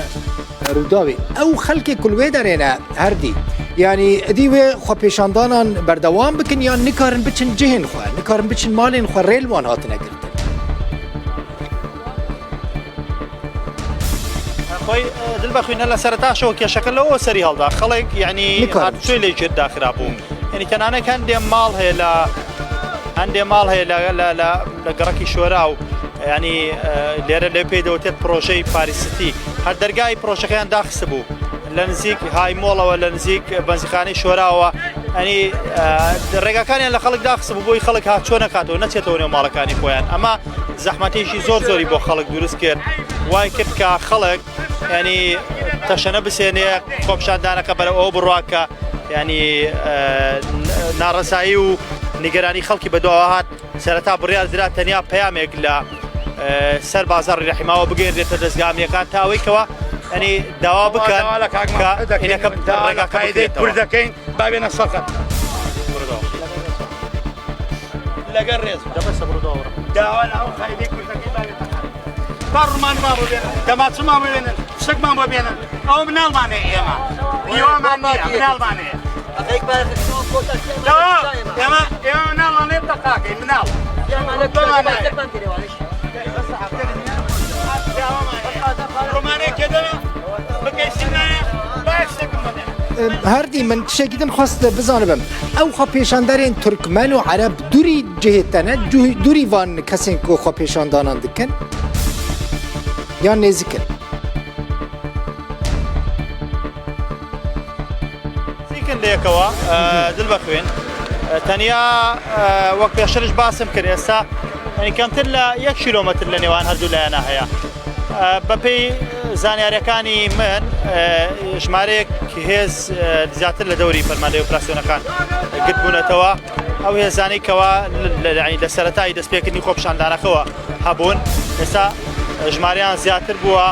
Rûdawê ew xelkê ku li wê derê ne herdî yanî idî wê xwepêşandanan berdewam bikin yan nikarin biçin cihên xwe nikarin biçin malên xwe rê li wan hatine girtin. خۆی دل بەخوێنە لە سەرتاشەوە کێشەکە لەوە سەری هەڵدا خەڵک یعنی هاتوچۆی لێ ژێر داخرا بوو یعنی تەنانەت هەندێ ماڵ هەیە لە هەندێ ماڵ هەیە لە گەڕەکی شۆرا و ینی لێرە لێ پێی دەوتێت پرۆژەی پاریسیتی هەر دەرگای پرۆژەکەیان داخستبوو لە نزیک های مۆڵەوە لە نزیک بەنزیخانەی شۆراوە ئەنی ڕێگاکانیان لە خەڵک داخستبوو بۆی خەڵک هاتچۆ نەکاتەوە نەچێتەوە نێو ماڵەکانی خۆیان ئەمە زەحمەتێکی زۆر زۆری بۆ خەڵک دروست کرد وای کرد کە خەڵک ینی تەشەنە بسێنێ خۆپشاندانەکە بەرە ئەوە بڕواکە ینی ناڕەزایی و نیگەرانی خەڵکی بەدواوە هات سەرەتا بڕیار درا تەنیا پەیامێک لە سەر بازاڕی رەحیماوە بگەیەنرێتە دەزگا ئەمنییەکان تا ئەوەی کەوا ینی داوا بکەن کە ئینەکە ڕێگاکە بکرێتەوە. کورد دەکەین با بێنە سەر خەت. لەگەر ڕێز داوا لە ئەو قایدەی کوردەکەی با بێتە خەت. با ڕوومانمان بۆ بێنن، دەماچەمان بۆ بێنن، فشەکمان بۆ بێنن. ئەوە مناڵمان هەیە ئێمە هیوامان نییە مناڵمان هەیە. ئێمە ئێمە مناڵمان هەیە تەقاکەی مناڵ. هەردی من tiştekî din xwest bizanibim ew xwepêşanderên Tirkmen û Ereb dûrî cihê te ne dûrî van kesên ku xwepêşandanan dikin yan nêzik in? نزیکن لە یەکەوە دل بەخوێن تەنیا وەک پێشترش باسم کرد ئێستا ینی کەمتر لە یەک کیلۆمەتر لە نێوان هەردوو لایەنە هەیە بەپێی زانیاریەکانی من ژمارەیەک هێز زیاتر لە دەوری فەرماندەی ئۆپراسیۆنەکان گرتبوونەتەوە ئەو هێزانەی کەوا لە سەرەتای دەستپێکردنی خۆپیشاندانەکەوە هەبوون ئێستا ژمارەیان زیاتر بووە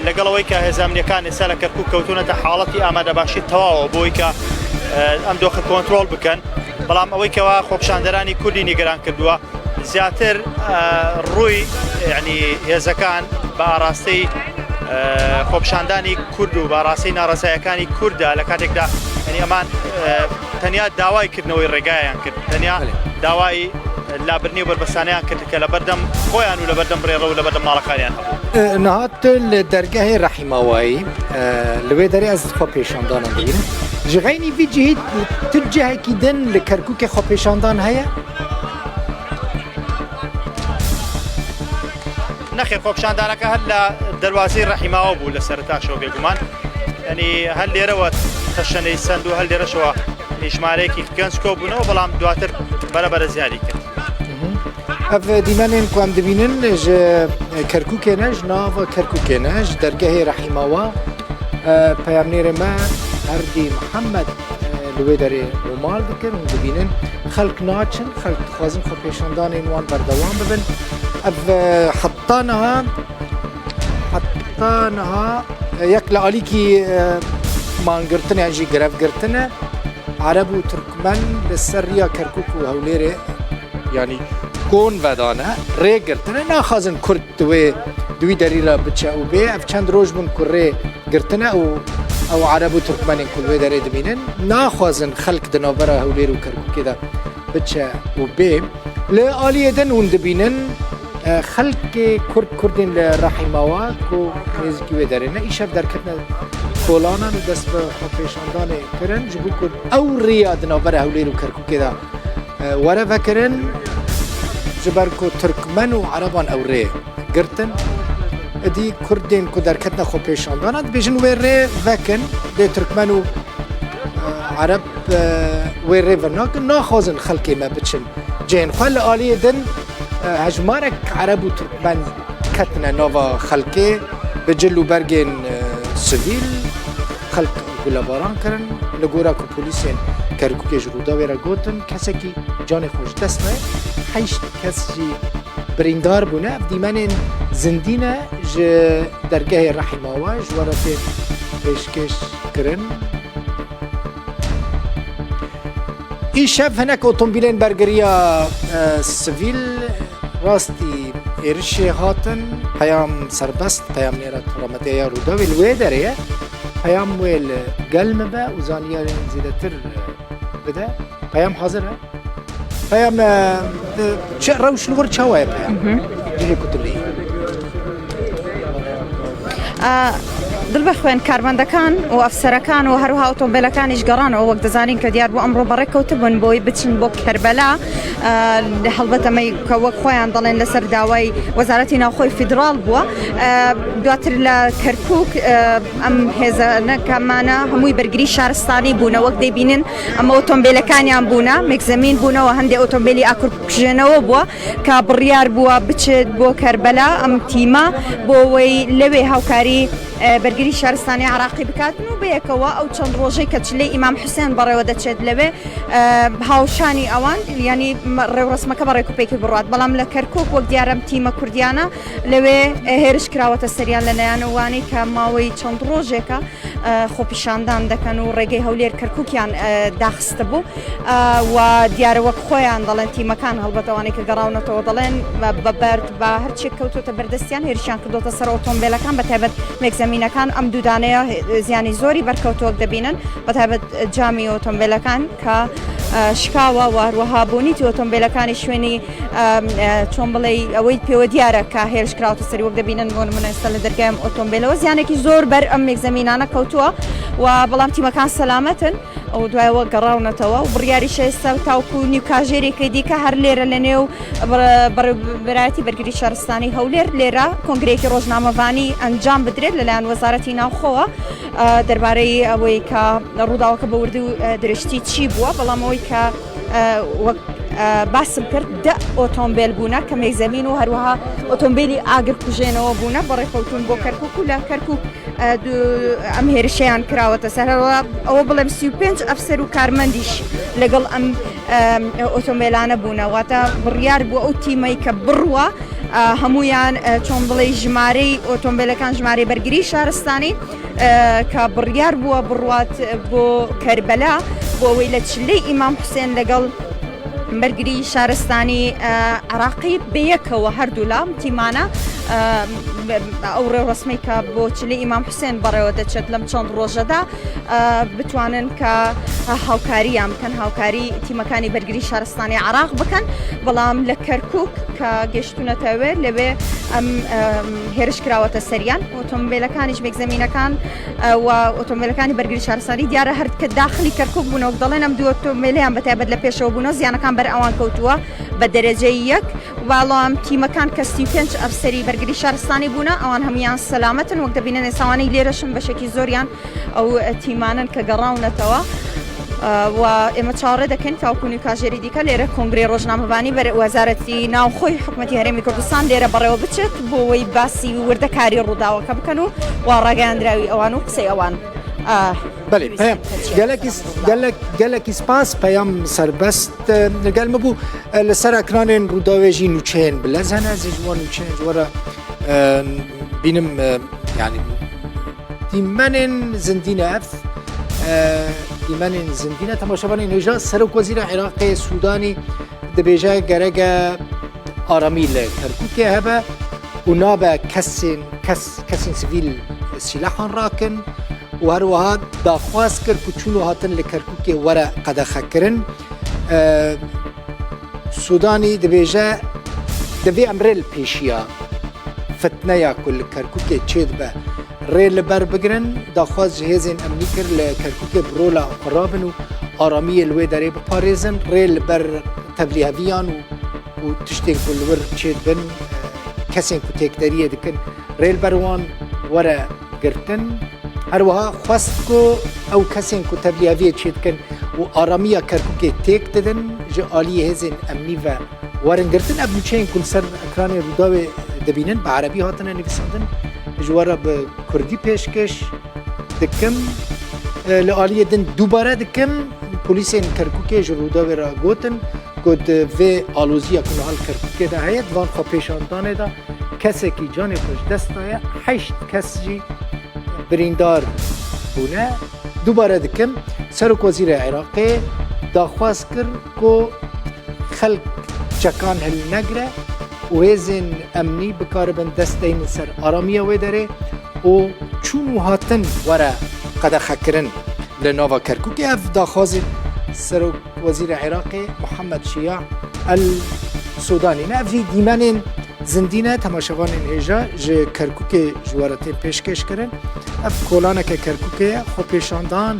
لەگەڵ ئەوەی کە هێزە ئەمنیەکان ئێستا لە کەرکوک کەوتونەتە حاڵەتی ئامادەباشی تەواوە بۆی کە ئەم دۆخە کۆنترۆڵ بکەن بەڵام ئەوەی کەوا خۆپشاندەرانی کوردی نیگەران کردووە زیاتر ڕووی ینی هێزەکان بە ئاراستەی خۆپشاندانی کورد و باڕاستی ناڕزایەکانی کووردا لە کاتێکدا ینی ئەمان تەنیا داوای کردنەوەی ڕێگایان کرد تەنیا داوای لابردنی و بەربەستانیان کرد کە لەبەردەم خۆیان و لەبەردەم ڕێڕەو و لەبەردەم ماڵەکانیان هەبوو. Niha tu li dergehê Rehîmawayî li wê derê ez xwepêşandanan dibînim. Ji xeynî vî cihî tu cihekî din li Kerkûkê xwepêşandan heye? نەخێر خۆپیشاندانەکە هەر لە دەروازەی ڕەحیماوە بوو لە سەرەتاشەوە بێگومان ینی هەر لێرەوە تەشەنەی سند و هەر لێرەشەوە ژمارەیەکی گەنج کۆبوونەوە بەڵام دواتر بەرەبەرە زیادی کرد. Ev dîmenên ku em dibînin ji Kerkûkê ne, ji nava Kerkûkê ne, ji dergehê Rehîmawa peyamnêrê me Herdî Mihemed li wê derê romal dikin hûn dibînin xelk naçin, xelk dixwazin xwepêşandanên wan berdewam bibin. Ev heta niha heta niha yek li alîkî mangirtin yan jî girevgirtine Ereb û Tirkmen li ser riya Kerkûk û Hewlêrê yanî kon vedane, rê girtine, naxwazin Kurd di wê di wî derî re biçe û bê. Ev çend roj bûn ku rê girtine û ew Ereb û Tirkmenên ku li wê derê dimînin naxwazin xelk di navbera Hewlêr û Kerkûkê de biçe û bê. Li aliyê din hûn dibînin xelkê Kurd, Kurdên li Rehîmawa ku nêzîkî wê derê ne îşev derketine kolanan û dest bi xwepêşandanê kirin ji bo ku ew rêya di navbera Hewlêr û Kerkûkê de were vekirin ji ber ku Tirkmen û Ereban ew rê girtin. Êdî Kurdên ku derketine xwepêşandanan dibêjin wê rê vekin dê Tirkmen û Ereb wê rê venakin naxwazin xelkê me biçin cihên xwe li aliyê din hejmarek Ereb û Tirkmen ketine nava xelkê bi cil û bergên sivîl xelk gulebaran kirin li gora ku polîsên Kerkûkê ji Rûdawê re gotin kesekî canê xwe ji dest daye heşt kes jî birîndar bûne ev dîmenên zindî ne ji dergehê Rehîmawa ji we re tên pêşkêş kirin. Îşev hinek otomobîlên bergiriya sivîl rastî êrişê hatin. Peyam serbest, peyamnêra Tora Medyaya Rûdawê li wê derê ye. Peyam wê li gel min be û zanyarên zêdetir bide. Peyam hazir e? Peyam çi rewş li wir çawa ye peyam? Cihê ku tu lê yî. دڵبەخوێن کارمەندەکان و ئەفسەرەکان و هەروها ئۆتۆمبیلەکانیش گەڕانەوە وەک دەزانین کە دیار بوو ئەمڕۆ بەڕێککەوتبوون بۆی بچن بۆ کەربەلا هەڵبەت ئەمەی کە وەک خۆیان دەڵێن لەسەر داوای وەزارەتی ناوخۆی فیدراڵ بووە دواتر لە کەرکک ئەم هێزانە کەمانە هەمووی بەرگری شارستانی بوونە وەک دەیبینن ئەمە ئۆتۆمبیلەکانیان بوونە مێکزەمین بوونەوە هەندێک ئۆتۆمبیلی ئاکرکژێنەوە بووە کە بڕیار بووە بچێت بۆ کەربەلا ئەم تیمە بۆ ئەوەی لەوێ هاوکاری بەرگری شارستانی عراقی بکاتن و بەیەکەوە ئەو چەند ڕۆژەی کە چلەی ئیمام حوسێن بەڕێوە دەچێت لەوێ هاوشانی ئەوان ینی ڕێوڕسمەکە بە ڕێکوپێکی بڕات بەڵام لە کەرکک وەک دیارەم تیمە کوردیانە لەوێ هێرش کراوەتە سەریان لە لایەنەوانەی کە ماوەی چەند ڕۆژێکە خۆپیشاندان دەکەن و ڕێگەی هەولێر کەرککیان داخستبوو و دیارە وەک خۆیان دەڵێن تیمەکان هەڵبەت ئەوانەی کە گەڕاونەتەوە دەڵێن بە بەرد بە هەرچێک کەوتۆتە بەردەستیان هێرشیان کردۆتە سەر ئۆتۆمبیلەکان بە تایبەت مێکزەمینەکان ئەم دوودانەیە زیانی زۆری بەرکەوتووەک دەبینن بە تایبەت جامی ئۆتۆمبیلەکان کە شکاوە و هەروەها بۆنیتی ئۆتۆمبیلەکانی شوێنی چۆن بڵێ ئەوەی پێوە دیارە کە هێرش کراوەتە سەری وەک دەبینن بۆ نمونە ئێستا لە دەرگای ئەم ئۆتۆمبیلەوە زیانێکی زۆر بەر ئەم مێکزەمینانە کەوتووە و بەڵام تیمەکان سەلامەتن. ئەو دوایەوە گەڕاونەتەوە و بڕیاریشە ئێستا تاوکو نیو کاژێرێکی دیکە هەر لێرە لە نێو بەڕێوەبەرایەتی بەرگری شارستانی هەولێر لێرە کۆنگرەیەکی ڕۆژنامەڤانی ئەنجام بدرێت لەلایەن وەزارەتی ناوخۆوە دەربارەی ئەوەی کە ڕووداوەکە بە وردی و درشتی چی بووە بەڵام ئەوەی کە وەک باسم کرد دە ئۆتۆمبیل بوونە کەمێک زەمین و هەروەها ئۆتۆمبیلی ئاگر کوژێنەوە بوونە بەڕێکەوتون بۆ کەرکک و لە کەرکک ئەم هێرشەیان کراوەتە سەر هەروەها ئەوە بڵێم 35 ئەفسەر و کارمەندیش لەگەڵ ئەم ئۆتۆمبیلانە بوونە واتە بڕیار بوو ئەو تیمەی کە بڕوە هەمویان چۆن بڵێ ژمارەی ئۆتۆمبیلەکان ژمارەی بەرگری شارستانی کە بڕیار بووە بڕوات بۆ کەربەلا بۆ ئەوەی لە چلەی ئیمام حوسێن لەگەڵ بەرگری شارستانی عراقی بەیەکەوە هەردوولا تیمانە ئەو ڕێوڕەسمەی کە بۆ چلەی ئیمام حوسێن بەڕێوە دەچێت لەم چەند ڕۆژەدا بتوانن کە هاوکاریان بکەن هاوکاری تیمەکانی بەرگری شارستانی عراق بکەن بەڵام لە کەرکک کە گەشتونەتەوێ لەوێ ئەم هێرش کراوەتە سەریان ئۆتۆمبیلەکانیش مێکزەمینەکان و ئۆتۆمبیلەکانی بەرگری شارستانی دیارە هەر کە داخلی کەرکک بوونەوە دەڵێن ئەم دوو ئۆتۆمبیلیان بە تایبەت لە پێشەوە بوونەوە زیانەکان بەر ئەوان کەوتووە بە دەرەجەی یەک بەڵام تیمەکان کە 35 ئەفسەری بەرگری شارستانی بوونە ئەوان هەمویان سەلامەتن وەک دەبینن ئێساوانەی لێرەشن بەشێکی زۆریان ئەو تیمانن کە گەڕاونەتەوە. و ئێمە چاوەڕێ دەکەین تاوەکو نیو کاژێری دیکە لێرە کۆنگرەی ڕۆژنامەڤانی بەر وەزارەتی ناوخۆی حکومەتی هەرێمی کوردستان لێرە بەڕێوە بچێت بۆ ئەوەی باسی وردەکاری ڕووداوەکە بکەن و و ڕاگەیاندراوی ئەوان و قسەی ئەوان بەێ پەیام gelekî gelek gelekî spas peyam serbest gel me bû li ser ekranên rûdawê jî nûçeyên bilez hene ez ê ji wan nûçeyên ji we re bînim yani Dîmenên zindî ne ev dîmenên zindî ne temaşevanên hêja Serokwezîra Iraqê Sûdanî dibêje gerege aramî li Kerkûkê hebe û nabe kesên kes kesên sivîl sîlehan rakin û her wiha daxwaz kir ku çûn û hatin li Kerkûkê were qedexekirin. Sûdanî dibêje divê em rê li pêşiya fitneya ku li Kerkûkê çêdibe rê li ber bigirin, daxwaz ji hêzên emnî kir li Kerkûkê bi rola xwe rabin û aramiyê li wê derê biparêzin, rê li ber tevlîheviyan û û tiştên ku li wir çêdibin kesên ku têkderiyê dikin rê li ber wan were girtin. Her wiha xwest ku ew kesên ku tevlîheviyê çêdikin û aramiya Kerkûkê têk didin ji aliyê hêzên emnî ve werin girtin. Ev nûçeyên ku li ser ekranê Rûdawê dibînin bi erebî hatine nivîsandin ji we re bi kurdî pêşkêş dikim. Li aliyê din dubare dikim polîsên Kerkûkê ji Rûdawê re gotin ku di vê aloziya ku niha li Kerkûkê de heye di van xwepêşandanê de kesekî canê xwe ji dest daye, heşt kes jî birîndar bûne. Dubare dikim, Serokwezîrê Iraqê daxwaz kir ku xelk çekan hilnegire û hêzên emnî bikaribin dest deynin ser aramiya wê derê û çûn û hatin were qedexekirin li nava Kerkûkê. Ev daxwazên Serokwezîrê Iraqê Muhammed Şiya El Sudanî ne. Ev jî dîmenên zindî ne temaşevanên hêja ji Kerkûkê ji we re tên pêşkêşkirin. Ev kolaneke Kerkûkê ye, xwepêşandan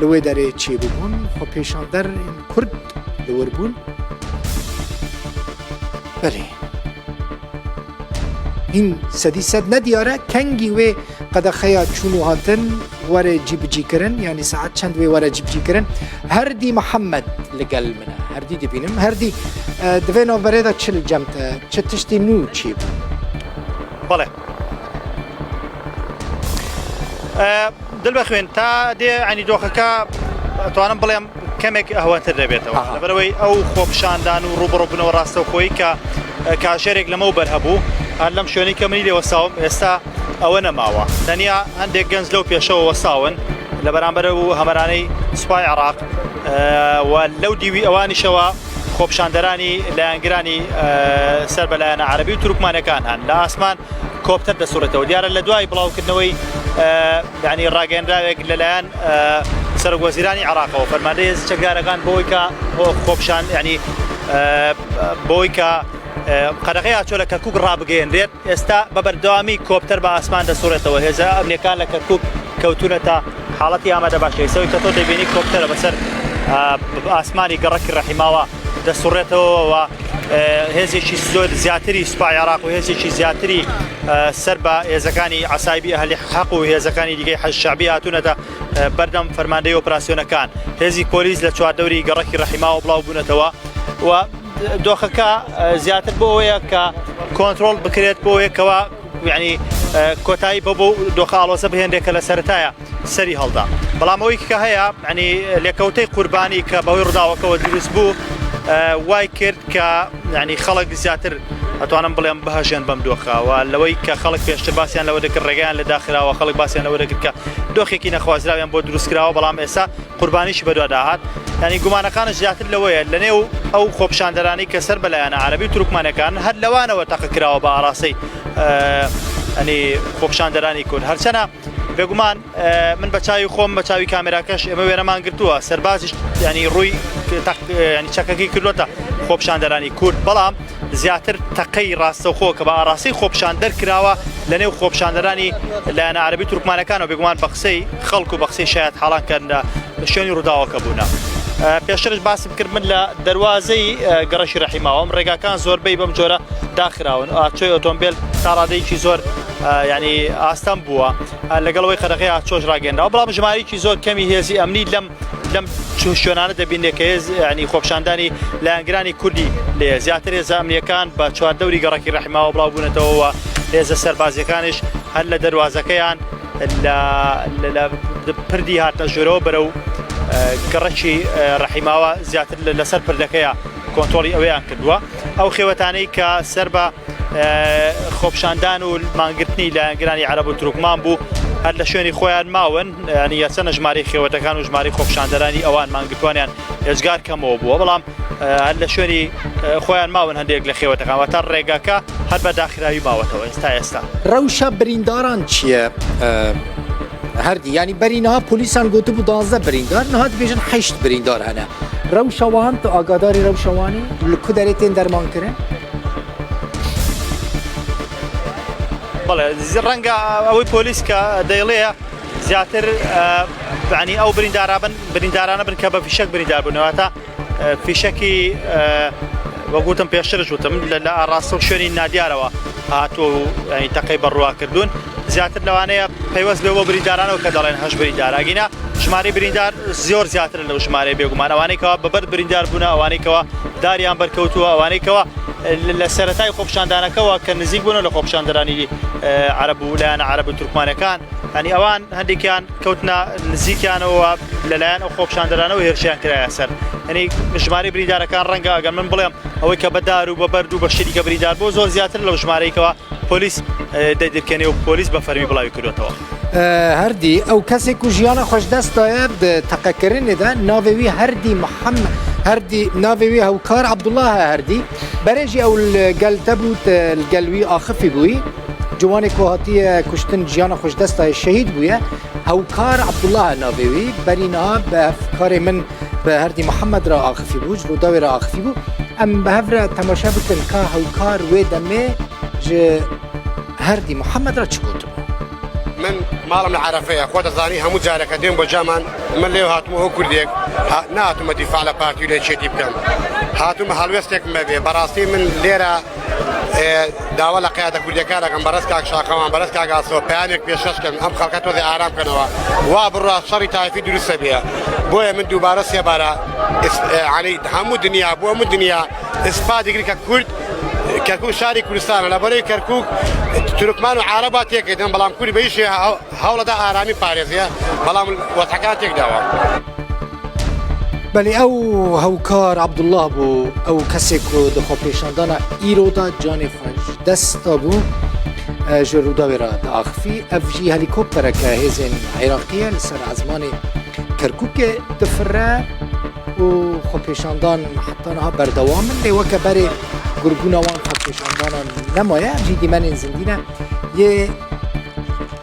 li wê derê çêbûbûn, xwepêşanderên Kurd li wir bûn. Belê. Hîn 100% ne diyar e kengî wê qedexeya çûn û hatin were cîbicîkirin yanî saet çend wê were cîbicîkirin. Herdî Mihemed li gel min e. Herdî dibînim. Herdî di vê navberê de çi li cem te çi tiştî nû çêbû? Belê. دلبەخوێن تا دێ ئەنی دۆخەکە ئەتوانم بڵێم کەمێک ئەهوەتر دەبێتەوە لەبەرەوەی ئەو خۆپشاندان و ڕوبڕبوونەوە ڕاستەوخۆی کە کاژێرێک لەمەو بەر هەبوو هەر لەم شوێنی کە منی لێوەساوم ئێستا ئەوە نەماوە تەنیا هەندێک گەنج لەو پێشەوە وەساون لە بەرامبەر و هەمەرانەی سوپای عراق و لەو دیوی ئەوانیشەوە خۆپشاندەرانی لایەنگرانی سەر بە لایەنە عەربی و تورکمانەکان هەن لە ئاسمان کۆپتەر دەسوڕێتەوە دیارە لە دوای بڵاوکردنەوەی ینی ڕاگەنراوێک لەلایەن سەرۆک وەزیرانی عراقەوە فەرماندەی هێزە چەکدارەکان بۆی کە خۆپشان ینی بۆی کە قەدەغەی هاتوچۆ لە کەرکک ڕابگەیەنرێت ئێستا بە بەردەوامی کۆپتەر بە ئاسمان دەسوڕێتەوە هێزە ئەمنیەکان لە کەرکک کەوتونەتە حاڵەتی ئامادە باشی سەوی کە تۆ دەبینی کۆپتەرە بەسەر ئاسمانی گەڕەکی ڕەحیماوە دەسوڕێتەوە و هێزێکی زۆر زیاتری سوپای عێراق و هێزێکی زیاتری سەر بە هێزەکانی عەسایبی ئەهلی حەق و هێزەکانی دیکەی حەشد شەعبی هاتوونەتە بەردەم فەرماندەی ئۆپراسیۆنەکان هێزی پۆلیس لە چواردەوری گەڕەکی ڕەحیماوە بڵاو بوونەتەوە و دۆخەکە زیاتر بۆ ئەوەیە کە کۆنترۆڵ بکرێت بۆ یەکەوە یعنی کۆتایی بۆ بۆ دۆخە ئاڵۆزە بهێنرێت کە لە سەرەتایە سەری هەڵدا بەڵام ئەوەی کە هەیە ینی لێکەوتەی قوربانی کە بەهۆی ڕووداوەکەوە دروست بوو وای کرد کە ینی خەڵک زیاتر ئەتوانم بڵێم بهەژێن بەم دۆخەوە لەوەی کە خەڵک پێشتر باسییان لەوە دەکرد ڕێگەیان لە داخراوە خەڵک باسییان لەوە دەکرد کە دۆخێکی نەخوازراویان بۆ دروستکراوە بەڵام ئێستا قوربانیشی بەدواداهات ینی گومانەکانش زیاتر لەوەیە لەنێو ئەو خۆپشاندەرانی کە سەر بەلایەنە عربی و تورکمانەکان هەر لەوانەوە تەقەکراوە بە ئاراستەی ئەنی خۆپشاندەرانی کورد هەرچەنە بێگومان من بە چاوی خۆم بە چاوی کامێراکەش ئێمە وێنەمان گرتووە سەربازیش ینی ڕووی ینی چەکەکەی کردوەتە خۆپشاندەرانی کورد بەڵام زیاتر تەقەی ڕاستەوخۆ کە بە ئاراستەی خۆپشاندەر کراوە لە نێو خۆپشاندەرانی لایەنە عەرەبی و تورکمانەکانەوە بێگومان بە قسەی خەڵک و بە قسەی شایەت حاڵان کە لە شوێنی ڕووداوەکە بوونە. پێشترش باسم کرد من لە دەروازەی گەڕەکی ڕەحیماوەم ڕێگاکان زۆربەی بەم جۆرە داخراون ئاچۆی ئۆتۆمبیل تا ڕادەیەکی زۆر. ینی ئاستەم بووە لەگەڵ ئەوەی قەدەغەی هاتوچۆش ڕاگەیەنراوە بەڵام ژمارەیەکی زۆر کەمی هێزی ئەمنی لەم لەم شوێنانە دەبینێت کە هێز ینی خۆپشاندانی لایەنگرانی کوردی لێ زیاتر هێزە ئەمنیەکان بە چواردەوری گەڕەکی ڕەحیماوە بڵاو بوونەتەوە هێزە سەربازیەکانیش هەر لە دەروازەکەیان لە پردی هاتنە ژوورەوە بەرەو گەڕەکی ڕەحیماوە زیاتر لەسەر پردەکەیە کۆنتۆڵی ئەوەیان کردووە ئەو خێوەتانەی کە سەر بە خۆپشاندان و مانگرتنی لایەنگرانی عەرەب و تورکمان بوو هەر لە شوێنی خۆیان ماون ینی یەچەنە ژمارەی خێوەتەکان و ژمارەی خۆپشاندەرانی ئەوان مانگرتوانیان ئێجگار کەمەوە بووە بەڵام هەر لە شوێنی خۆیان ماون هەندێک لە خێوەتەکان واتە ڕێگاکە هەر بە داخراوی ماوەتەوە ئێستا ئێستا. ڕەوشە برینداران چییە؟ هەردی ینی بەری نها پۆلیسان گوتبوو دازدە بریندار نها دەبێژن هەشت بریندار هەنە رەوشە وان تو ئاگاداری رەوشە وانی لە کو دەرێ تێن دەرمان کرن؟ بەڵێ ڕەنگە ئەوەی پۆلیس کە دەیڵێ زیاتر ینی ئەو بریندارابن بریندارانە بن کە بە فیشەک بریندار بوونەوەتە فیشەکی وەگوتم پێشترش وتم لە ئاڕاستە و شوێنی نادیارەوە هاتووە و ینی تەقەی بەڕوا کردوون زیاتر لەوانەیە پەیوەست بێ بۆ بریندارانەوە کە دەڵێن هەش بریندار ئەگینا ژمارەی بریندار زۆر زیاترن لەو ژمارەی بێگومان ئەوانەی کەوا بەبەر بریندار بوونە ئەوانەی کەوا داریان بەرکەوتووە ئەوانەی کەوا لە سەرەتای خۆپشاندانەکەەوە کە نزیک بوون لە خۆپشاندەرانی عەرەب و لایەنە عەرەب و تورکمانەکان ینی ئەوان هەندێکیان کەوتنە نزیکیانەوە لەلایەن ئەو خۆپشاندەرانەوە هێرشیان کرایە سەر ینی ژمارەی بریندارەکان ڕەنگە ئەگەر من بڵێم ئەوەی کە بە دار و بە بەرد و بە شتی کە بریندار بۆ زۆر زیاتر لەو ژمارەیەکەوە پۆلیس دەیدرکێنێ و پۆلیس بە فەرمی بڵاوی کردوێتەوە. هەردی ئەو کەسێک و ژیانە خوش دەستایە تەقەکردنێدا ناوێ وی هەردی محەممەد هەردی ناوێ وی هەوکار عەبدوڵڵا هەردی بەرێژی ئەو گەل تەبوو گەل وی ئاخفی بووی جوانێک کو هاتیە کوشتن ژیانە خوش دەستای شەهید بووە هەوکار عەبدوڵڵا ناوێ وی بەری نها بە هەفکارێ من بە هەردی محەممەد را ئاخفی بوو ڕووداوێ را ئاخفی بوو ئەم بە هەڤرە تەماشا بکەن کا هەوکار وێ دەمێ ji هەردی محەممەد را چ گوتبوو. من ماڵم لە عەرەفەیە خۆ دەزانی هەموو جارەکە دێم بۆ جامان من لێو هاتمەوە کوردێک ناتومە دیفاع لە پارتی و لە یەکێتی بکەم هاتومە هەڵوێستێکم بەبێ بەڕاستی من لێرە داوا لە قیادە کوردیەکان ئەکەم بەڕێز کاک شاخەوان بەڕێز کاک ئاسۆ پەیامێک پێشکەش کەن ئەم خەڵکە تۆزێ ئارام کەنەوە وا بڕوا شەڕی تایفی دروستە بێ بۆیە من دووبارە سێبارە عنی هەموو دنیا بۆ هەموو دنیا ئیسپاتی کرد کە کورد کەرکوک شاری کوردستانە لەبەرەی کەرکوک تورکمان و عربا تێکردن بەڵام کورد بەیشێ هەوڵەدا ئارامی پارێزیە بەڵام وەتەکان تێکداوە. بەلی ئەو هەوکار عەبدوڵڵا بوو ئەو کەسێک و di xwepêşandana îro de canê xwe ji dest dabû ji Rûdawê re diaxivî. Ev jî helîkoptereke hêzên Iraqî ye li ser ezmanê Kerkûkê difire û xwepêşandan heta niha berdewam in lê weke berê gurbûna wan xwepêşandanan nemaye. Ev jî dîmenên zindî ne yê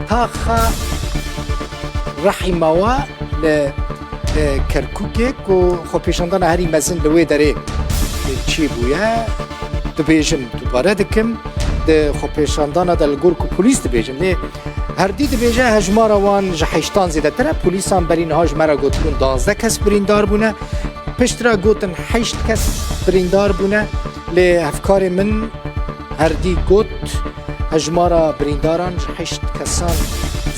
taxa Rehîmawa li Kerkûkê ku xwepêşandana herî mezin li wê derê çêbûye dibêjim dubare dikim di xwepêşandana de li gor ku polîs dibêjin lê herdî dibêje hejmara wan ji heştan zêdetir e polîsan berî niha ji me re gotibûn 12 kes birîndar bûne piştre gotin heşt kes birîndar bûne lê hevkarê min herdî got Hejmara birîndaran ji heşt kesan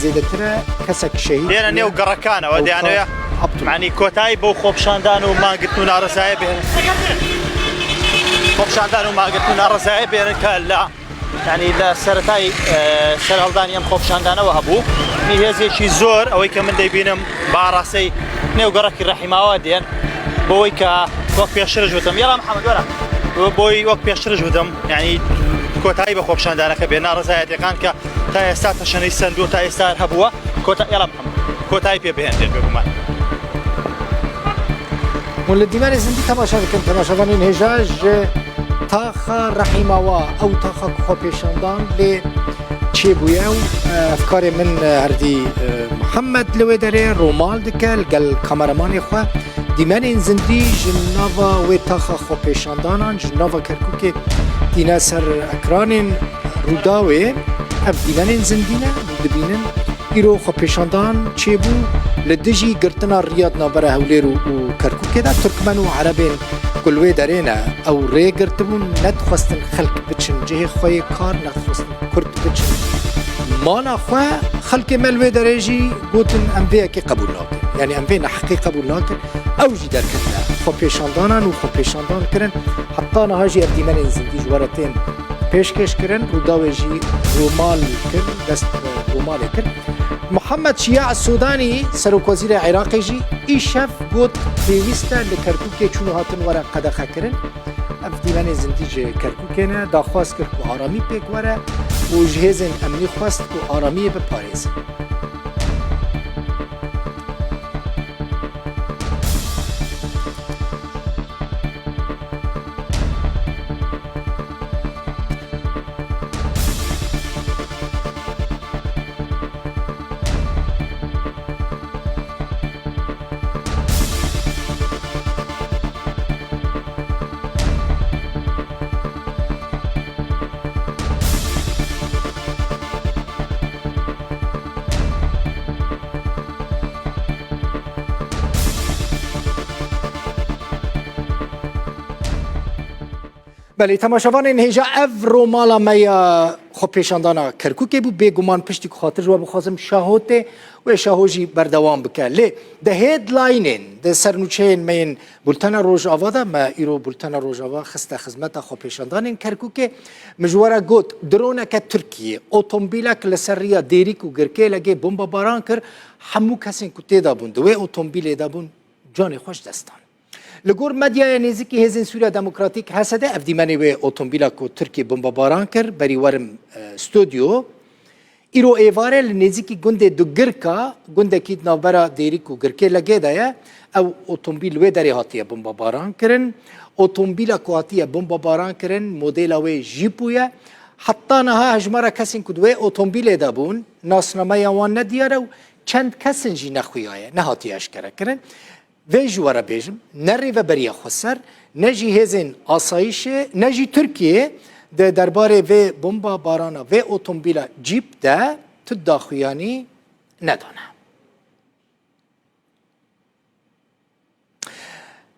zêdetir e, kesek şehîd دێنە نێو گەڕەکانەوە دەیانەوێ معنی کۆتایی بەو خۆپشاندان و مانگرتن و ناڕەزایە بێنن خۆپشاندان و ماگرتن و ناڕەزایە بێنن کە لە ینی لە سەرەتای سەرهەڵدانی ئەم خۆپشاندانەوە هەبوو هێزێکی زۆر ئەوەی کە من دەیبینم بە ئاڕاستەی نێو گەڕەکی ڕەحیماوە دێن بۆی کە وەک پێشترش وتم یاڵا محەممەد وەرە بۆی وەک پێشترش وتم یعنی کۆتایی بە خۆپشاندانەکە بێ ناڕزایەتەکان کە تا ئێستا تەشەنەی سندوو تا ئێستا هەبووە کۆتا یاڵا محەممەد کۆتایی پێ بهێنرێت بێگومان. و لە دیمەنی زیندی تەماشا دەکەن تەماشاوانین هێژا ji taxa Rehîmawa ew taxa ku xwepêşandan lê çêbûye û hevkarê min Herdî Mihemed li wê derê romal dike li gel kameramanê xwe dîmenên zindî ji nava wê taxa xwepêşandanan ji nava Kerkûkê tîne ser ekranên Rûdawê ev dîmenên zindî ne dibînin îro xwepêşandan çêbû li dijî girtina riya di navbera Hewlêr û Kerkûkê de Tirkmen û Erebên ku li wê derê ne ew rê girtibûn nedixwestin xelk biçin cihê xwe yê kar nedixwestin Kurd biçin. Mala xwe xelkê me li wê derê jî gotin em vê yekê qebûl nakin. Yanî em vê neheqî qebûl nakin. Ew jî derketine xwepêşandanan û xwepêşandan kirin. Heta niha jî ev dîmenên zindî ji we re tên pêşkêş kirin. Rûdawê jî rûmal kir, dest bi rûmalê kir. Muhammed Şiya Sudanî Serokwezîrê Iraqê jî îşev got pêwîst e li Kerkûkê çûn û hatin were qedexekirin. Ev dîmenê zindî ji Kerkûkê ne, daxwaz kir ku aramî pêk were û ji hêzên emnî xwest ku aramiyê biparêzin. Belê temaşevanên hêja ev romala me ya xwepêşandana Kerkûkê bû bêguman piştî ku xatir ji we bixwazim şaho tê wê şaho jî berdewam bike. Lê di headlineên di sernûçeyên me yên Bultena Rojava de me îro Bultena Rojava xiste xizmeta xwepêşandanên Kerkûkê. Min ji we re got droneke Tirkiyê otomobîlek li ser riya Dêrîk û Girkêlegê bombebaran kir hemû kesên ku tê de bûn di wê otomobîlê de bûn canê xwe ji dest dan. Li gor medyaya nêzîkî Hêzên Sûriya Demokratîk HSD ev dîmenê wê otomobîla ku Tirkiyê bombebaran kir berî werim stûdyo. Îro êvarê li nêzîkî gundê Dugirka, gundekî di navbera Dêrîk û Girkê Legê de ye, ew otomobîl li wê derê hatiye bombebaran kirin. Otomobîla ku hatiye bombebaran kirin modêla wê Jeep bûye. Heta niha hejmara kesên ku di wê otomobîlê de bûn nasnameya wan nediyar e û çend kesin jî nexuyaye, nehatiye eşkerekirin. Vê ji we re bêjim, ne Rêveberiya Xweser, ne jî hêzên asayîşê, ne jî Tirkiyeyê di derbarê vê bomba barana vê otomobîla Jeep de tu daxuyanî nedane.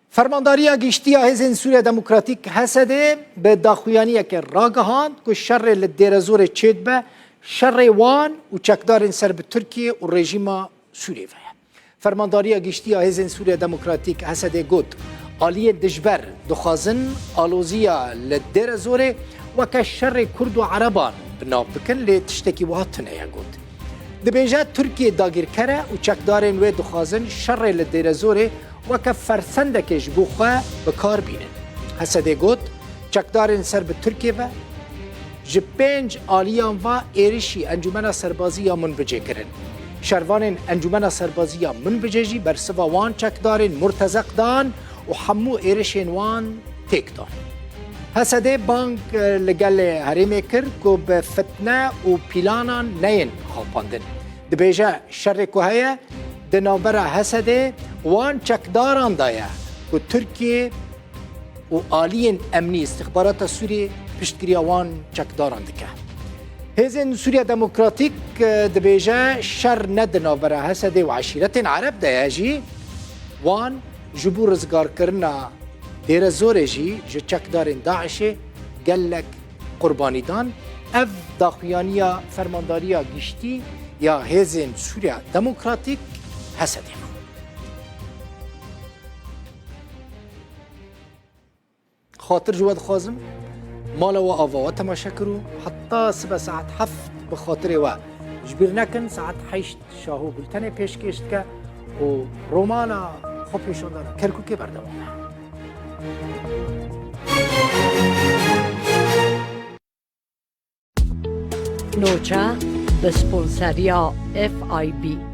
Fermandariya Giştî ya Hêzên Sûriya Demokratîk HSD bi daxuyaniyeke ragihand ku şerê li Dêrezorê çêdibe, şerê wan û çekdarên ser bi Tirkiye û rejîma Sûriyê ve ye. Fermandariya Giştî ya Hêzên Sûriya Demokratîk, HSD, got, Aliyên dijber dixwazin aloziya li Dêrezorê weke şerê Kurd û Ereban bi nav bikin lê tiştekî wiha tune ye got. Dibêje Tirkiye dagirker e û çekdarên wê dixwazin şerê li Dêrezorê weke fersendekê ji bo xwe bi kar bînin. HSD got, Çekdarên ser bi Tirkiyê ve Ji pênc aliyan ve êrişî Encûmena Serbazî ya Minbicê kirin. Şervanên Encûmena Serbazî ya Minbicê jî bersiva wan çekdarên murtezeq dan û hemû êrişên wan têk dan. HSD bang li gelê herêmê kir ku bi fitne û pîlanan neyên xapandin. Dibêje şerê ku heye di navbera HSD wan çekdaran de ye ku Tirkiye û aliyên emnî îstixbarata Sûriyê piştgiriya wan çekdaran dike. Hêzên Sûriya Demokratîk dibêje şer ne di navbera HSD û eşîretên Ereb de ye jî wan ji bo rizgarkirina Dêrezorê jî ji çekdarên DAIŞ'ê gelek qurbanî dan. Ev daxuyaniya Fermandariya Giştî ya Hêzên Sûriya Demokratîk HSD bû. Xatir ji we dixwazim mala we ava we temaşe kir û heta sibe saet heft bi xatirê we ji bîr nekin saet heşt şaho bultenê pêşkêş dike û romana xwe pêşandana Kerkûkê berdewam e. Nûçe bi sponseriya FIB.